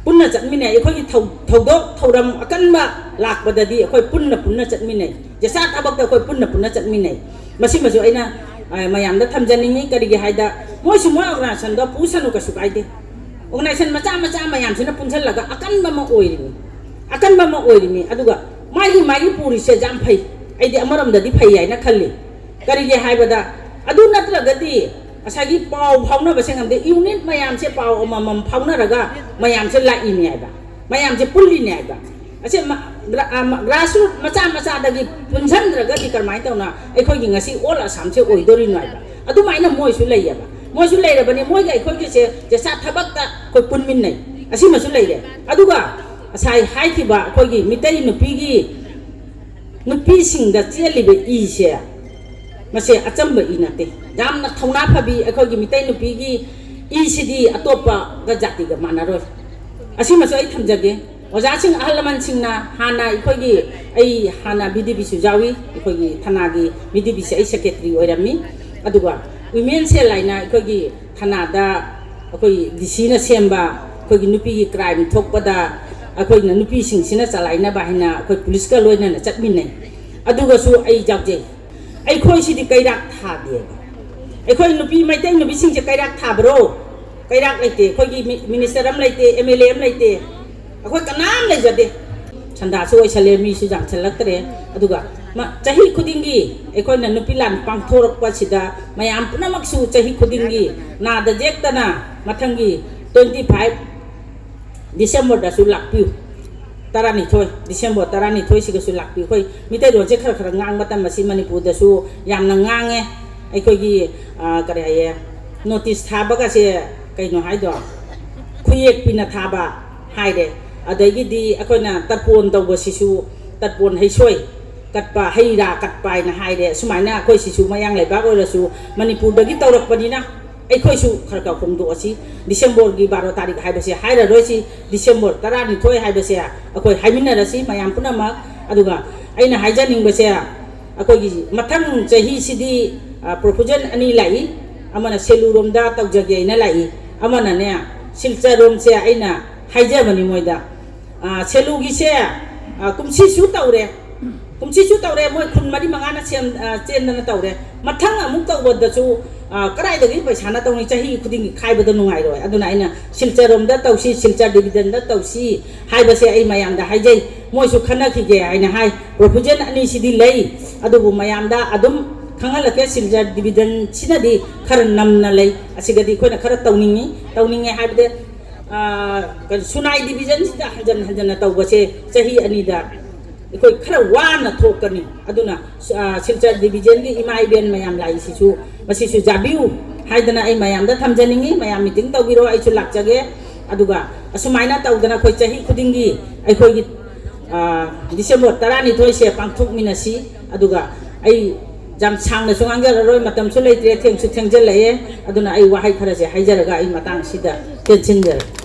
ꯄꯨꯟꯅ ꯆꯠꯃꯤꯟꯅꯩ꯫ ꯑꯩꯈꯣꯏꯒꯤ ꯊꯧ-, ꯊꯧꯗꯣꯛ ꯊꯧꯔꯝ ꯑꯀꯟꯕ ꯂꯥꯛꯄꯗꯗꯤ ꯑꯩꯈꯣꯏ ꯄꯨꯟꯅ ꯄꯨꯟꯅ ꯆꯠꯃꯤꯟꯅꯩ꯫ ꯖꯦꯁꯥ ꯊꯕꯛꯇ ꯑꯩꯈꯣꯏ ꯄꯨꯟꯅ ꯄꯨꯟꯅ ꯆꯠꯃꯤꯟꯅꯩ꯫ ꯃꯁꯤꯃꯁꯨ ꯑꯩꯅ, ꯑ, ꯃꯌꯥꯝꯗ ꯊꯝꯖꯅꯤꯡꯉꯤ꯫ ꯀꯔꯤꯒꯤ ꯍꯥꯏꯗ, ꯃꯣꯏꯁꯨ ꯃꯣꯏ ꯑꯣꯔꯒꯅꯥꯏꯖꯦꯁꯟꯗꯣ ꯄꯨꯁꯅꯨ, ꯀꯩꯁꯨ ꯀꯥꯏꯗꯦ꯫ ꯑꯣꯔꯒꯅꯥꯏꯖꯦꯁꯟ ꯃꯆꯥ ꯃꯆꯥ ꯃꯌꯥꯝꯁꯤꯅ ꯄꯨꯟꯁꯤꯜꯂꯒ ꯑꯀꯟꯕ ꯑꯃ ꯑꯣꯏꯔꯤꯅꯤ, ꯑꯀꯟꯕ ꯑꯃ ꯑꯣꯏꯔꯤꯅꯤ꯫ ꯑꯗꯨꯒ ꯃꯥꯒꯤ ꯃꯥꯒꯤ ꯄꯨꯔꯤꯁꯦ ꯌꯥꯝ ꯐꯩ, ꯑꯩꯗꯤ ꯑꯃꯔꯣꯝꯗꯗꯤ ꯐꯩ ꯍꯥꯏꯅ ꯈꯜꯂꯤ꯫ ꯀꯔꯤꯒꯤ ꯍꯥꯏꯕꯗ, ꯑꯗꯨ ꯅꯠꯇ꯭ꯔꯒꯗꯤ ꯉꯁꯥꯏꯒꯤ ꯄꯥꯎ ꯐꯥꯎꯅꯕꯁꯦ ꯉꯝꯗꯦ꯫ ꯌꯨꯅꯤꯠ ꯃꯌꯥꯝꯁꯦ ꯄꯥꯎ ꯑꯃꯃꯝ ꯐꯥꯎꯅꯔꯒ ꯃꯌꯥꯝꯁꯦ ꯂꯥꯛꯏꯅꯦ ꯍꯥꯏꯕ, ꯃꯌꯥꯝꯁꯦ ꯄꯨꯜꯂꯤꯅꯦ ꯍꯥꯏꯕ꯫ ꯑꯁꯦ ꯃ-, ꯒ꯭ꯔꯥ-, ꯑ, ꯃ-, ꯒ꯭ꯔꯥꯁꯔꯨꯠ ꯃꯆꯥ ꯃꯆꯥꯗꯒꯤ ꯄꯨꯟꯁꯤꯟꯗ꯭ꯔꯒꯗꯤ ꯀꯔꯝꯍꯥꯏꯅ ꯇꯧꯅ ꯑꯩꯈꯣꯏꯒꯤ ꯉꯁꯤ ꯑꯣꯜ ꯑꯁꯥꯝꯁꯦ ꯑꯣꯏꯗꯣꯔꯤꯅꯣ ꯍꯥꯏꯕ꯫ ꯑꯗꯨꯃꯥꯏꯅ ꯃꯣꯏꯁꯨ ꯂꯩꯌꯦꯕ꯫ ꯃꯣꯏꯁꯨ ꯂꯩꯔꯕꯅꯤ, ꯃꯣꯏꯒ ꯑꯩꯈꯣꯏꯒꯤꯁꯦ ꯖꯦꯁꯥ ꯊꯕꯛꯇ ꯑꯩꯈꯣꯏ ꯄꯨꯟꯃꯤꯟꯅꯩ꯫ ꯑꯁꯤꯃꯁꯨ ꯂꯩꯔꯦ꯫ ꯑꯗꯨꯒ ꯉꯁꯥꯏ ꯍꯥꯏꯈꯤꯕ ꯑꯩꯈꯣꯏꯒꯤ ꯃꯤꯇꯩ ꯅꯨꯄꯤꯒꯤ, ꯅꯨꯄꯤꯁꯤꯡꯗ ꯆꯦꯜꯂꯤꯕ ꯏꯁꯦ, ꯃꯁꯦ ꯑꯆꯝꯕ ꯏ ꯅꯠꯇꯦ꯫ ꯌꯥꯝꯅ ꯊꯧꯅꯥ ꯐꯕꯤ ꯑꯩꯈꯣꯏꯒꯤ ꯃꯤꯇꯩ ꯅꯨꯄꯤꯒꯤ ꯏꯁꯤꯗꯤ ꯑꯇꯣꯞꯄꯒ ꯖꯥꯇꯤꯒ ꯃꯥꯟꯅꯔꯣꯏ꯫ ꯑꯁꯤꯃꯁꯨ ꯑꯩ ꯊꯝꯖꯒꯦ꯫ ꯑꯣꯖꯥꯁꯤꯡ, ꯑꯍꯜ ꯂꯃꯟꯁꯤꯡꯅ ꯍꯥꯟꯅ ꯑꯩꯈꯣꯏꯒꯤ, ꯑꯩ ꯍꯥꯟꯅ ꯚꯤ ꯗꯤ ꯄꯤꯁꯨ ꯌꯥꯎꯏ, ꯑꯩꯈꯣꯏꯒꯤ ꯊꯅꯥꯒꯤ ꯚꯤ ꯗꯤ ꯄꯤꯁꯦ ꯑꯩ ꯁꯦꯀ꯭ꯔꯦꯇꯔꯤ ꯑꯣꯏꯔꯝꯃꯤ꯫ ꯑꯗꯨꯒ ꯋꯤꯃꯦꯟ ꯁꯦꯜ ꯍꯥꯏꯅ ꯑꯩꯈꯣꯏꯒꯤ ꯊꯅꯥꯗ ꯑꯩꯈꯣꯏ ꯗꯤ ꯁꯤꯅ ꯁꯦꯝꯕ ꯑꯩꯈꯣꯏꯒꯤ ꯅꯨꯄꯤꯒꯤ ꯀ꯭ꯔꯥꯏꯝ ꯊꯣꯛꯄꯗ ꯑꯩꯈꯣꯏꯅ ꯅꯨꯄꯤꯁꯤꯡꯁꯤꯅ ꯆꯂꯥꯏꯅꯕ ꯍꯥꯏꯅ ꯑꯩꯈꯣꯏ ꯄꯨꯂꯤꯁꯀ ꯂꯣꯏꯅꯅ ꯆꯠꯃꯤꯟꯅꯩ꯫ ꯑꯗꯨꯒꯁꯨ ꯑꯩ ꯌꯥꯎꯖꯩ꯫ ꯑꯩꯈꯣꯏꯁꯤꯗꯤ ꯀꯩꯔꯥꯛ ꯊꯥꯗꯦꯕ꯫ ꯑꯩꯈꯣꯏ ꯅꯨꯄꯤ, ꯃꯩꯇꯩ ꯅꯨꯄꯤꯁꯤꯡꯁꯦ ꯀꯩꯔꯥꯛ ꯊꯥꯕ꯭ꯔꯣ? ꯀꯩꯔꯥꯛ ꯂꯩꯇꯦ, ꯑꯩꯈꯣꯏꯒꯤ ꯃꯤ-, ꯃꯤꯅꯤꯁꯇꯔ ꯑꯃ ꯂꯩꯇꯦ, ꯑꯦꯝ ꯑꯦꯜ ꯑꯦ ꯑꯃ ꯂꯩꯇꯦ, ꯑꯩꯈꯣꯏ ꯀꯅꯥꯝ ꯂꯩꯖꯗꯦ꯫ ꯁꯟꯗꯥꯁꯨ ꯑꯣꯏꯁꯜꯂꯦ, ꯃꯤꯁꯨ ꯌꯥꯝꯁꯜꯂꯛꯇ꯭ꯔꯦ꯫ ꯑꯗꯨꯒ ꯃ-, ꯆꯍꯤ ꯈꯨꯗꯤꯡꯒꯤ ꯑꯩꯈꯣꯏꯅ ꯅꯨꯄꯤ ꯂꯥꯟ ꯄꯥꯡꯊꯣꯔꯛꯄꯁꯤꯗ ꯃꯌꯥꯝ ꯄꯨꯝꯅꯃꯛꯁꯨ ꯆꯍꯤ ꯈꯨꯗꯤꯡꯒꯤ ꯅꯥꯗ ꯌꯦꯛꯇꯅ ꯃꯊꯪꯒꯤ twenty five Decemberꯗꯁꯨ ꯂꯥꯛꯄꯤꯌꯨ꯫ ꯇꯔꯥꯅꯤꯊꯣꯏ, December ꯇꯔꯥꯅꯤꯊꯣꯏꯁꯤꯒꯁꯨ ꯂꯥꯛꯄꯤꯌꯨ꯫ ꯑꯩꯈꯣꯏ ꯃꯤꯇꯩꯂꯣꯟꯁꯦ ꯈꯔ ꯈꯔ ꯉꯥꯡꯕ ꯃꯇꯝ ꯑꯁꯤ ꯃꯅꯤꯄꯨꯔꯗꯁꯨ ꯌꯥꯝꯅ ꯉꯥꯡꯉꯦ꯫ ꯑꯩꯈꯣꯏꯒꯤ, ꯑ, ꯀꯔꯤ ꯍꯥꯏꯌꯦ, ꯅꯣꯇꯤꯁ ꯊꯥꯕꯒꯁꯦ ꯀꯩꯅꯣ ꯍꯥꯏꯗꯣ, ꯈꯨꯌꯦꯛꯄꯤꯅ ꯊꯥꯕ ꯍꯥꯏꯔꯦ꯫ ꯑꯗꯒꯤꯗꯤ ꯑꯩꯈꯣꯏꯅ ꯇꯔꯄꯣꯟ ꯇꯧꯕꯁꯤꯁꯨ, ꯇꯔꯄꯣꯟ ꯍꯩꯁꯣꯏ ꯀꯠꯄ, ꯍꯩ ꯔꯥ ꯀꯠꯄ ꯍꯥꯏꯅ ꯍꯥꯏꯔꯦ꯫ ꯁꯨꯃꯥꯏꯅ ꯑꯩꯈꯣꯏ ꯁꯤꯁꯨ ꯃꯌꯥꯡ ꯂꯩꯕꯥꯛ ꯑꯣꯏꯔꯁꯨ ꯃꯅꯤꯄꯨꯔꯗꯒꯤ ꯇꯧꯔꯛꯄꯅꯤꯅ ꯑꯩꯈꯣꯏꯁꯨ ꯈꯔ ꯈꯔ ꯍꯣꯡꯗꯣꯛꯑꯁꯤ꯫ Decemberꯒꯤ ꯕꯥꯔꯣ ꯇꯥꯔꯤꯛ ꯍꯥꯏꯕꯁꯦ ꯍꯥꯏꯔꯔꯣꯏꯁꯤ, December ꯇꯔꯥꯅꯤꯊꯣꯏ ꯍꯥꯏꯕꯁꯦ ꯑꯩꯈꯣꯏ ꯍꯥꯏꯃꯤꯟꯅꯔꯁꯤ ꯃꯌꯥꯝ ꯄꯨꯝꯅꯃꯛ꯫ ꯑꯗꯨꯒ ꯑꯩꯅ ꯍꯥꯏꯖꯅꯤꯡꯕꯁꯦ, ꯑꯩꯈꯣꯏꯒꯤ ꯃꯊꯪ ꯆꯍꯤꯁꯤꯗꯤ, ꯑ, proposal ꯑꯅꯤ ꯂꯥꯛꯏ꯫ ꯑꯃꯅ ꯁꯦꯂꯨꯔꯣꯝꯗ ꯇꯧꯖꯒꯦ ꯍꯥꯏꯅ ꯂꯥꯛꯏ, ꯑꯃꯅꯅꯦ ꯁꯤꯜꯆꯔꯔꯣꯝꯁꯦ꯫ ꯑꯩꯅ ꯍꯥꯏꯖꯕꯅꯤ ꯃꯣꯏꯗ, ꯑ, ꯁꯦꯂꯨꯒꯤꯁꯦ, ꯑ, ꯀꯨꯝꯁꯤꯁꯨ ꯇꯧꯔꯦ, ꯀꯨꯝꯁꯤꯁꯨ ꯇꯧꯔꯦ, ꯃꯣꯏ ꯈꯨꯟ ꯃꯔꯤ ꯃꯉꯥꯅ ꯁꯦꯝ-, ꯑ, ꯆꯦꯟꯗꯅ ꯇꯧꯔꯦ꯫ ꯃꯊꯪ ꯑꯃꯨꯛ ꯇꯧꯕꯗꯁꯨ, ꯑ, ꯀꯗꯥꯏꯗꯒꯤ ꯄꯩꯁꯥꯅ ꯇꯧꯅꯤ? ꯆꯍꯤ ꯈꯨꯗꯤꯡꯒꯤ ꯈꯥꯏꯕꯗ ꯅꯨꯡꯉꯥꯏꯔꯣꯏ꯫ ꯑꯗꯨꯅ ꯑꯩꯅ ꯁꯤꯜꯆꯔꯔꯣꯝꯗ ꯇꯧꯁꯤ, ꯁꯤꯜꯆꯔ divisionꯗ ꯇꯧꯁꯤ ꯍꯥꯏꯕꯁꯦ ꯑꯩ ꯃꯌꯥꯝꯗ ꯍꯥꯏꯖꯩ꯫ ꯃꯣꯏꯁꯨ ꯈꯟꯅꯈꯤꯒꯦ ꯍꯥꯏꯅ ꯍꯥꯏ꯫ Proposal ꯑꯅꯤꯁꯤꯗꯤ ꯂꯩ, ꯑꯗꯨꯕꯨ ꯃꯌꯥꯝꯗ ꯑꯗꯨꯝ ꯈꯪꯍꯜꯂꯛꯀꯦ, ꯁꯤꯜꯆꯔ divisionꯁꯤꯅꯗꯤ ꯈꯔ ꯅꯝꯅ ꯂꯩ꯫ ꯑꯁꯤꯒꯗꯤ ꯑꯩꯈꯣꯏꯅ ꯈꯔ ꯇꯧꯅꯤꯡꯉꯤ, ꯇꯧꯅꯤꯡꯉꯦ ꯍꯥꯏꯕꯗꯤ, ꯑ, ꯀꯩꯅꯣ, ꯁꯨꯅꯥꯏ divisionꯁꯤꯗ ꯍꯟꯖꯟ ꯍꯟꯖꯟꯅ ꯇꯧꯕꯁꯦ ꯆꯍꯤ ꯑꯅꯤꯗ ꯑꯩꯈꯣꯏ ꯈꯔ ꯋꯥꯅ ꯊꯣꯛꯀꯅꯤ꯫ ꯑꯗꯨꯅ, ꯑ, ꯁꯤꯜꯆꯔ divisionꯒꯤ ꯏꯃꯥ ꯏꯕꯦꯟ ꯃꯌꯥꯝ ꯂꯥꯛꯏꯁꯤꯁꯨ, ꯃꯁꯤꯁꯨ ꯌꯥꯕꯤꯌꯨ ꯍꯥꯏꯗꯅ ꯑꯩ ꯃꯌꯥꯝꯗ ꯊꯝꯖꯅꯤꯡꯉꯤ꯫ ꯃꯌꯥꯝ meeting ꯇꯧꯕꯤꯔꯣ, ꯑꯩꯁꯨ ꯂꯥꯛꯆꯒꯦ꯫ ꯑꯗꯨꯒ ꯑꯁꯨꯃꯥꯏꯅ ꯇꯧꯗꯅ ꯑꯩꯈꯣꯏ ꯆꯍꯤ ꯈꯨꯗꯤꯡꯒꯤ ꯑꯩꯈꯣꯏꯒꯤ, ꯑ, December ꯇꯔꯥꯅꯤꯊꯣꯏꯁꯦ ꯄꯥꯡꯊꯣꯛꯃꯤꯟꯅꯁꯤ꯫ ꯑꯗꯨꯒ ꯑꯩ ꯌꯥꯝ ꯁꯥꯡꯅꯁꯨ ꯉꯥꯡꯖꯔꯔꯣꯏ, ꯃꯇꯝꯁꯨ ꯂꯩꯇ꯭ꯔꯦ, ꯊꯦꯡꯁꯨ ꯊꯦꯡꯖꯜꯂꯛꯑꯦ꯫ ꯑꯗꯨꯅ ꯑꯩ ꯋꯥꯍꯩ ꯈꯔꯁꯦ ꯍꯥꯏꯖꯔꯒ ꯑꯩ ꯃꯇꯥꯡꯁꯤꯗ ꯇꯦꯟꯁꯤꯟꯖꯔꯒꯦ꯫